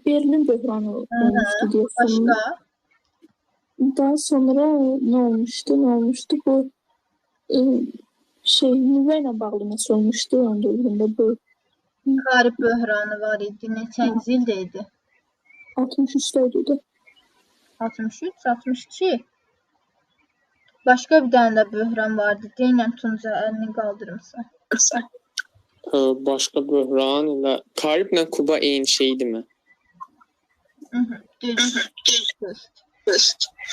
Berlin böhranı olmuşdu deyəsən. Başqa? Daha sonra nə olmuşdu? Nə olmuşdu? Bu nüvə ilə bağlı nəsə olmuşdu onun dövründə bu. Karib böhranı var idi. Neçənci ildə idi? 63-də idi. 63, 62. Başqa bir dənə də böhran vardı. Denən Tunca əlini qaldırmısan. Başqa böhran ilə Kariblə Kuba eyni şeydirmi? Düzdür.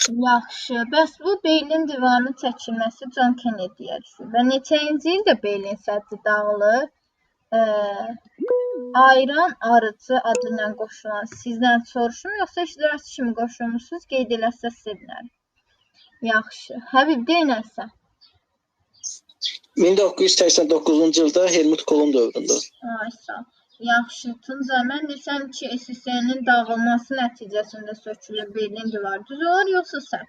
Yaxşı, bəs bu Berlin divarının çəkilməsi John Kennedy-yə düşür. Və neçənci ildə Berlin səddi dağılır? Ayran arıcı adı ilə qoşulan sizdən soruşum, yoxsa iştirakçı kimi qoşulmuşsunuz, qeyd eləsəz sevinərəm. Yaxşı, Həbib, deynəsən? 1989-cu ildə Helmut Kohl'un dövründə. Ay, sağ ol. Yaxşı, Tuncay, mən desəm ki, SSR-nin dağılması nəticəsində sökülür Berlin divarı. Düz olar, yoxsa səhv?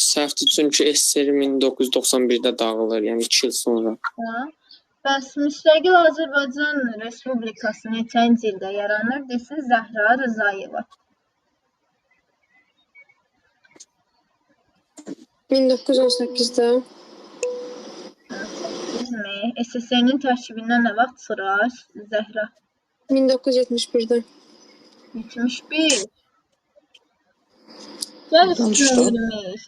Səhvdir, çünki SSR 1991-də dağılır, yəni 2 il sonra. Ha. Bəs müstəqil Azərbaycan Respublikası neçənci ildə yaranır, desin Zəhra Rızayeva. 1918-də. 18-mi? SSR-nin tərkibindən nə vaxt çıxır Zəhra? 1971-də. 71. Gəl üstünə yürüməyik.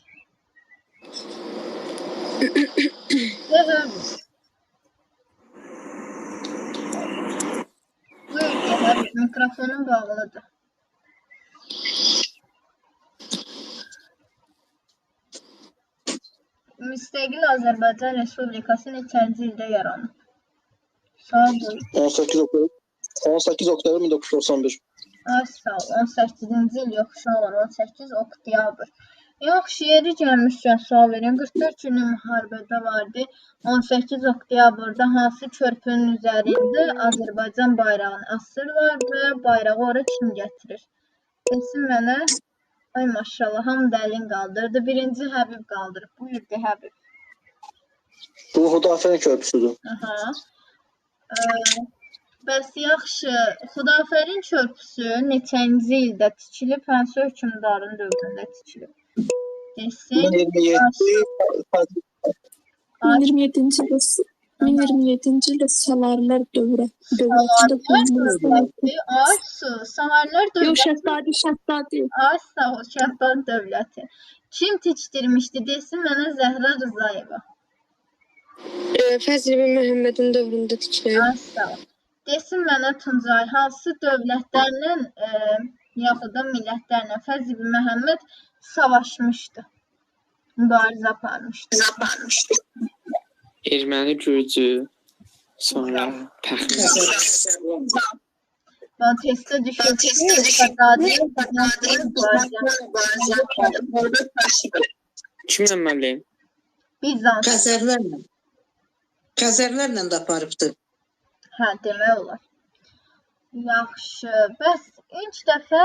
Gəl Həbib. Buyur gəl Həbib, mikrofonun bağlıdır. Müstəqil Azərbaycan Respublikası neçənci ildə yaranıb? Sual buyur. 18 oktyabr 1991. Ay sağ ol. 18-ci il yox, uşaqlar, 18 oktyabr. Yaxşı, yeri gəlmişkən sual verin. 44 günlük müharibədə vardı. 18 oktyabrda hansı körpünün üzərində Azərbaycan bayrağını asırlar və bayrağı ora kim gətirir? Desin mənə. Ay maşallah, hamı da əlin qaldırdı. Birinci Həbib qaldırıb. Buyur de Həbib. Bu Xudafərin körpüsüdür. Aha. Bəs yaxşı, Xudafərin körpüsü neçənci ildə tikilib, hansı hökmdarın dövründə tikilib? Desin. 1027 1027-ci ildə 1027-ci ildə Salarilər dövlətində qurulmuşdu. Ay su, Salarilər Yox, dövləti. Şəddadi. Ay sağ ol, Şəddadi dövləti. Kim tikdirmişdi desin mənə Zəhra Rızayeva. Fəzl ibn Məhəmmədin dövründə tikilib. Ay sağ ol. Desin mənə Tuncay, hansı dövlətlərlə yaxud da millətlərlə Fəzl ibn Məhəmməd savaşmışdı, mübarizə aparmışdı? Erməni, Gürcü, sonra təxminən. Ben testə düşüb ki, Şəddadinin mübarizə Kimlə müəllim? Bizans. Xəzərlərlə. Xəzərlərlə də aparıbdı. Hə, demək olar. Yaxşı, bəs ilk dəfə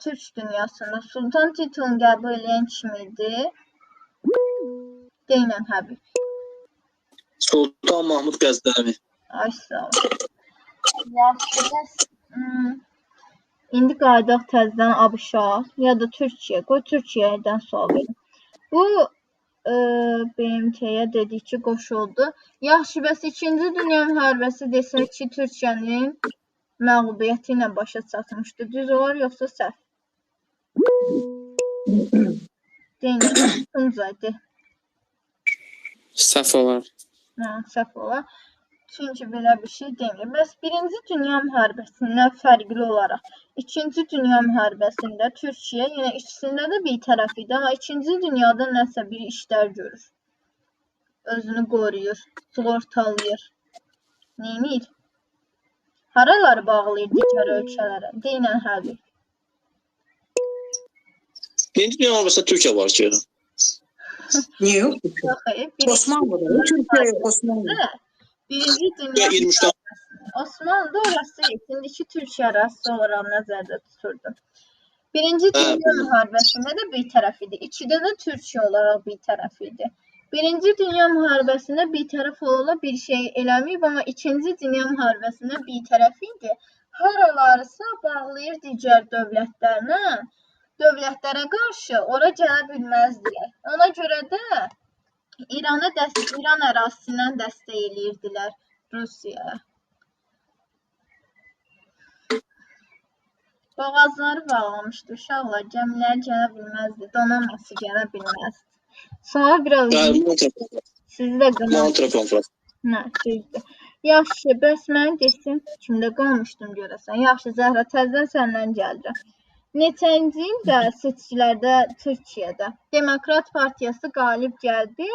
Türk dünyasında sultan titulunu qəbul edən kim idi? Deyinən Həbib. Sultan Mahmud Qəzdəvi. Ay sağ ol. Yaxşı, bəs indi qayıdaq təzədən ABŞ-a ya da Türkiyəyə. Qoy Türkiyədən sual verim. Bu BMT-yə dedik ki, qoşuldu. Yaxşı, bəs İkinci Dünya Müharibəsi desək ki, Türkiyənin məğlubiyyəti ilə başa çatmışdı. Düz olar yoxsa səhv? Deyin, Tuncay, de. Səhv olar. Hə, səhv olar. Çünki belə bir şey demir. Bəs Birinci Dünya Müharibəsindən fərqli olaraq İkinci Dünya Müharibəsində Türkiyə yenə ikisində də bir tərəf idi, amma İkinci Dünyada nəsə bir işlər görür. Özünü qoruyur, sığortalayır. Neynir? Haraları bağlayır digər ölkələrə? Deyinən Həbib. Birinci Dünya Müharibəsində Türkiyə var ki. Niyə yox? Yox, Osmanlı'da. Türkiyə yox, Osmanlı. Birinci Dünya 23-dən Osmanlı'da orası indiki Türkiyə arası olaraq nəzərdə tuturdu. Birinci Dünya Müharibəsində də bir tərəf idi. İkidə də Türkiyə olaraq bir tərəf idi. Birinci Dünya Müharibəsində bir tərəf ola bir şey eləməyib, amma İkinci Dünya Müharibəsində bir tərəf idi. Haralarısa bağlayır digər dövlətlərlə, dövlətlərə qarşı ora gələ bilməzdilər. Ona görə də İran ərazisindən dəstək eləyirdilər Rusiyaya. Boğazları bağlamışdı uşaqlar, gəmilər gələ bilməzdi, donanması gələ bilməzdi. Sonra biraz sizi də qınam. Nə, düzdür. Yaxşı, bəs mən desin, kimdə qalmışdım görəsən. Yaxşı, Zəhra, təzədən səndən gəlirəm. Neçənci ildə seçkilərdə Türkiyədə Demokrat Partiyası qalib gəldi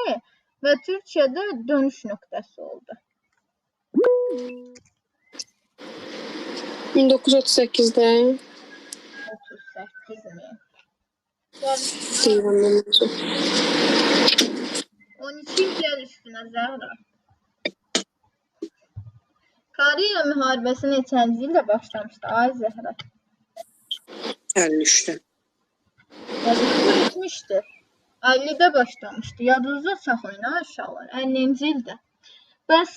və Türkiyədə dönüş nöqtəsi oldu? 1938-də. 38 mi? Deyirəm mən özüm. 12 il gəl üstünə Zəhra. Koreya müharibəsi neçənci ildə başlamışdı? Ay Zəhra. 53-də. 53-də bitmişdi. 50-də başlamışdı. Yadınızda saxlayın ha uşaqlar. 50-ci ildə. Bəs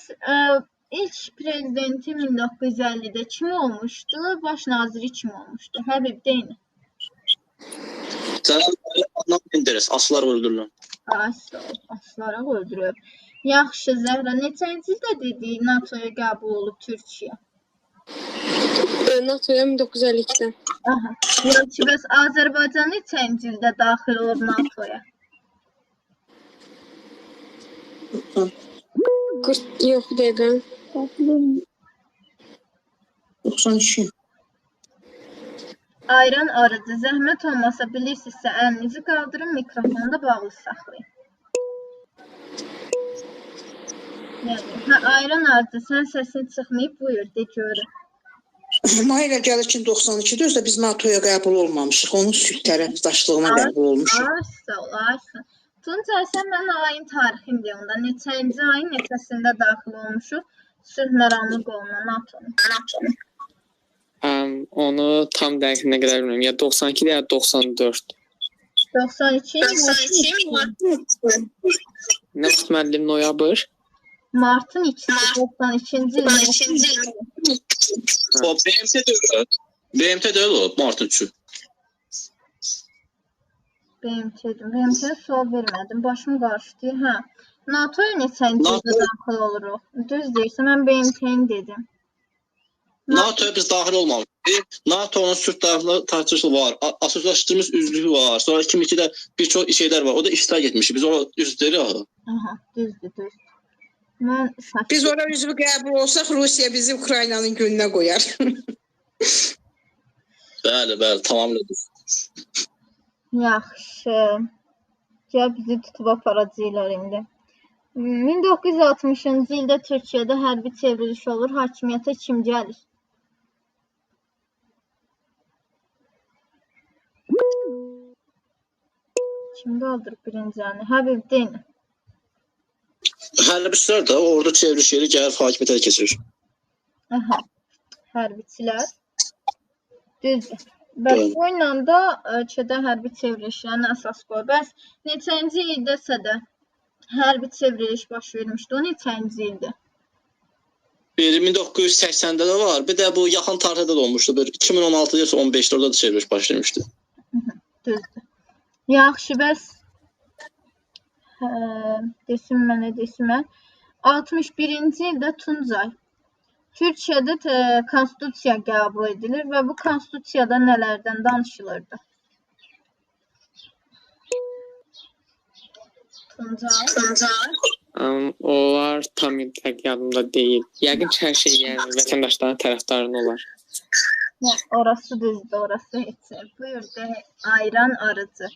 ilk prezidenti 1950-də kim olmuşdu? Baş naziri kim olmuşdu? Həbib deyin. Cənab Adnan Menderes asılaraq öldürülür. Asılaraq öldürülüb. Yaxşı Zəhra, neçənci ildə dedik NATO-ya qəbul olub Türkiyə? NATO-ya 1952-də. Aha. Yaxşı, bəs Azərbaycan neçənci ildə daxil olub NATO-ya? 40, yox, bir dəqiqə. 92. Ayran arıcı, zəhmət olmasa bilirsinizsə əlinizi qaldırın, mikrofonu da bağlı saxlayın. Yəni, hə, Ayran arıcı, sən səsin çıxmayıb, buyur, de görüm. Mənə elə gəlir ki, 92-də özü də biz NATO-ya qəbul olmamışıq. Onun sülh tərəfdaşlığına qəbul olmuşuq. Ay, sağ ol, ay, sağ ol. Tuncay, sən mənə ayın tarixini de onda. Neçənci ayın neçəsində daxil olmuşuq sülh məramlı qoluna NATO-nun? Onu tam dəqiq nə qədər bilmirəm. Ya 92-də ya 94. 92. Nə vaxt müəllim noyabr? Martın 2-si, 92-ci il. O BMT deyil. BMT deyil o, martın 3-ü. BMT-dir. BMT-yə sual vermədim. Başım qarışdı. Hə. NATO-ya neçənci ildə daxil oluruq? Düz deyirsən, mən BMT-ni dedim. NATO-ya biz daxil olmamışıq. NATO-nun sülh tartışması var, asosiaslaşdırılmış üzvlüyü var. Sonra 2002-də bir çox şeylər var. O da iştirak etmişik. Biz ora üzv deyirik axı. Aha, düzdür, düzdür. Mən səhv. Biz ora üzvü qəbul olsaq, Rusiya bizi Ukraynanın gününə qoyar. Bəli, bəli, tamamilə düz. Yaxşı. Gəl bizi tutub aparacaqlar indi. 1960-cı ildə Türkiyədə hərbi çevriliş olur. Hakimiyyətə kim gəlir? Kim qaldırıb birinci əlini? Həbib deyin. Hərbiçilər də orada çevriliş yeri gəlir hakimiyyətə keçirir. Aha. Hərbiçilər. Düzdür. Bəs bu ilə də ölkədə hərbi çevrilişlərinə əsas qoyur. Bəs neçənci ildəsə də hərbi çevriliş baş vermişdi? O neçənci ildir? Bir 1980-də də var. Bir də bu yaxın tarixdə də olmuşdu. Bir 2016 yoxsa 15-də orada da çevriliş başlamışdı. Düzdür. Yaxşı, bəs desin mənə, desin mən. 61-ci ildə Tuncay Türkiyədə konstitusiya qəbul edilir və bu konstitusiyada nələrdən danışılırdı? Tuncay. Onlar tam dəqiq yadımda deyil. Yəqin ki, hər şey yəni vətəndaşların tərəfdarını olar. Orası düzdür, orası heç. Buyur de, Ayran Arıcı.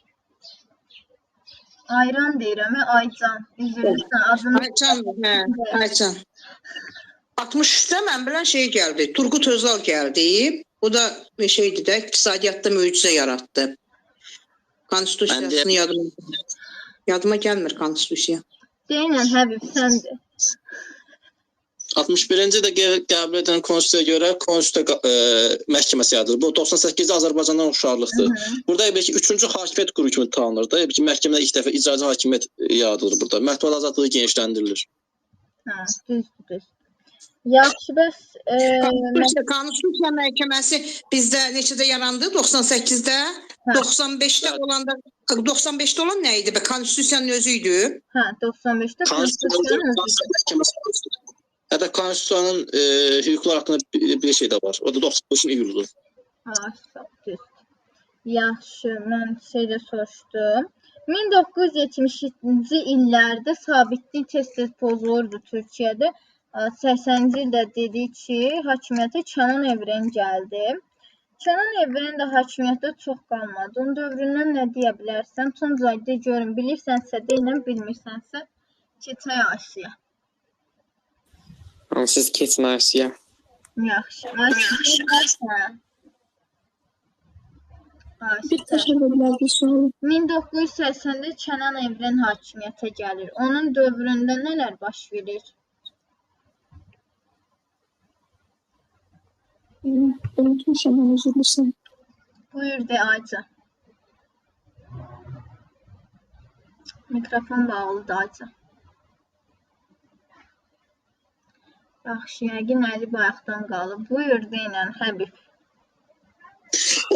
Ayran deyirəm, Aycan. Üzr istəyirəm, adını. Aycan, hə, Aycan. 63-də mən bilən şey gəldi. Turqut Özal gəldi. O da şeydi də, iqtisadiyyatda möcüzə yaratdı. Konstitusiyasını yadıma gəlmir konstitusiya. Deyinən Həbib, səndir. 61-ci ildə qəbul edilən konstitusiyaya görə konstitusiya məhkəməsi yaradılır. Bu 98-də Azərbaycandan oxşarlıqdır. Burada elə ki, 3-cü hakimiyyət quru kimi tanınır da. Elə ki, məhkəmədə ilk dəfə icraçı hakimiyyət yaradılır burada. Mətbuat azadlığı genişləndirilir. Hə, düzdür, düzdür. Yaxşı, bəs Konstitusiya məhkəməsi bizdə neçədə yarandı? 98-də, 95-də olanda 95-də olan nə idi? Konstitusiyanın özü idi. Hə, 95-də konstitusiyanın özü. Hətta konstitusiyanın hüquqlar haqqında bir şey də var. O da 95-in iyuludur. Ha, düzdür. Yaxşı, mən şey də soruşdum. 1970-ci illərdə sabitlik tez-tez pozulurdu Türkiyədə. 80-ci ildə dedik ki, hakimiyyətə Kənan Evren gəldi. Kənan Evren də hakimiyyətdə çox qalmadı. Onun dövründən nə deyə bilərsən? Tuncay, de görüm, bilirsənsə deyiləm, bilmirsənsə keçək Asiya. Siz keçin Asiya. Yaxşı. Asiya. Bir təkrar edə sualı. 1980-də Kənan Evren hakimiyyətə gəlir. Onun dövründə nələr baş verir? Unutmuşam, mən üzr istəyirəm. Buyur de Ayca. Mikrofon bağlıdır Ayca. Yaxşı, yəqin əli bayaqdan qalıb. Buyur deynən Həbib.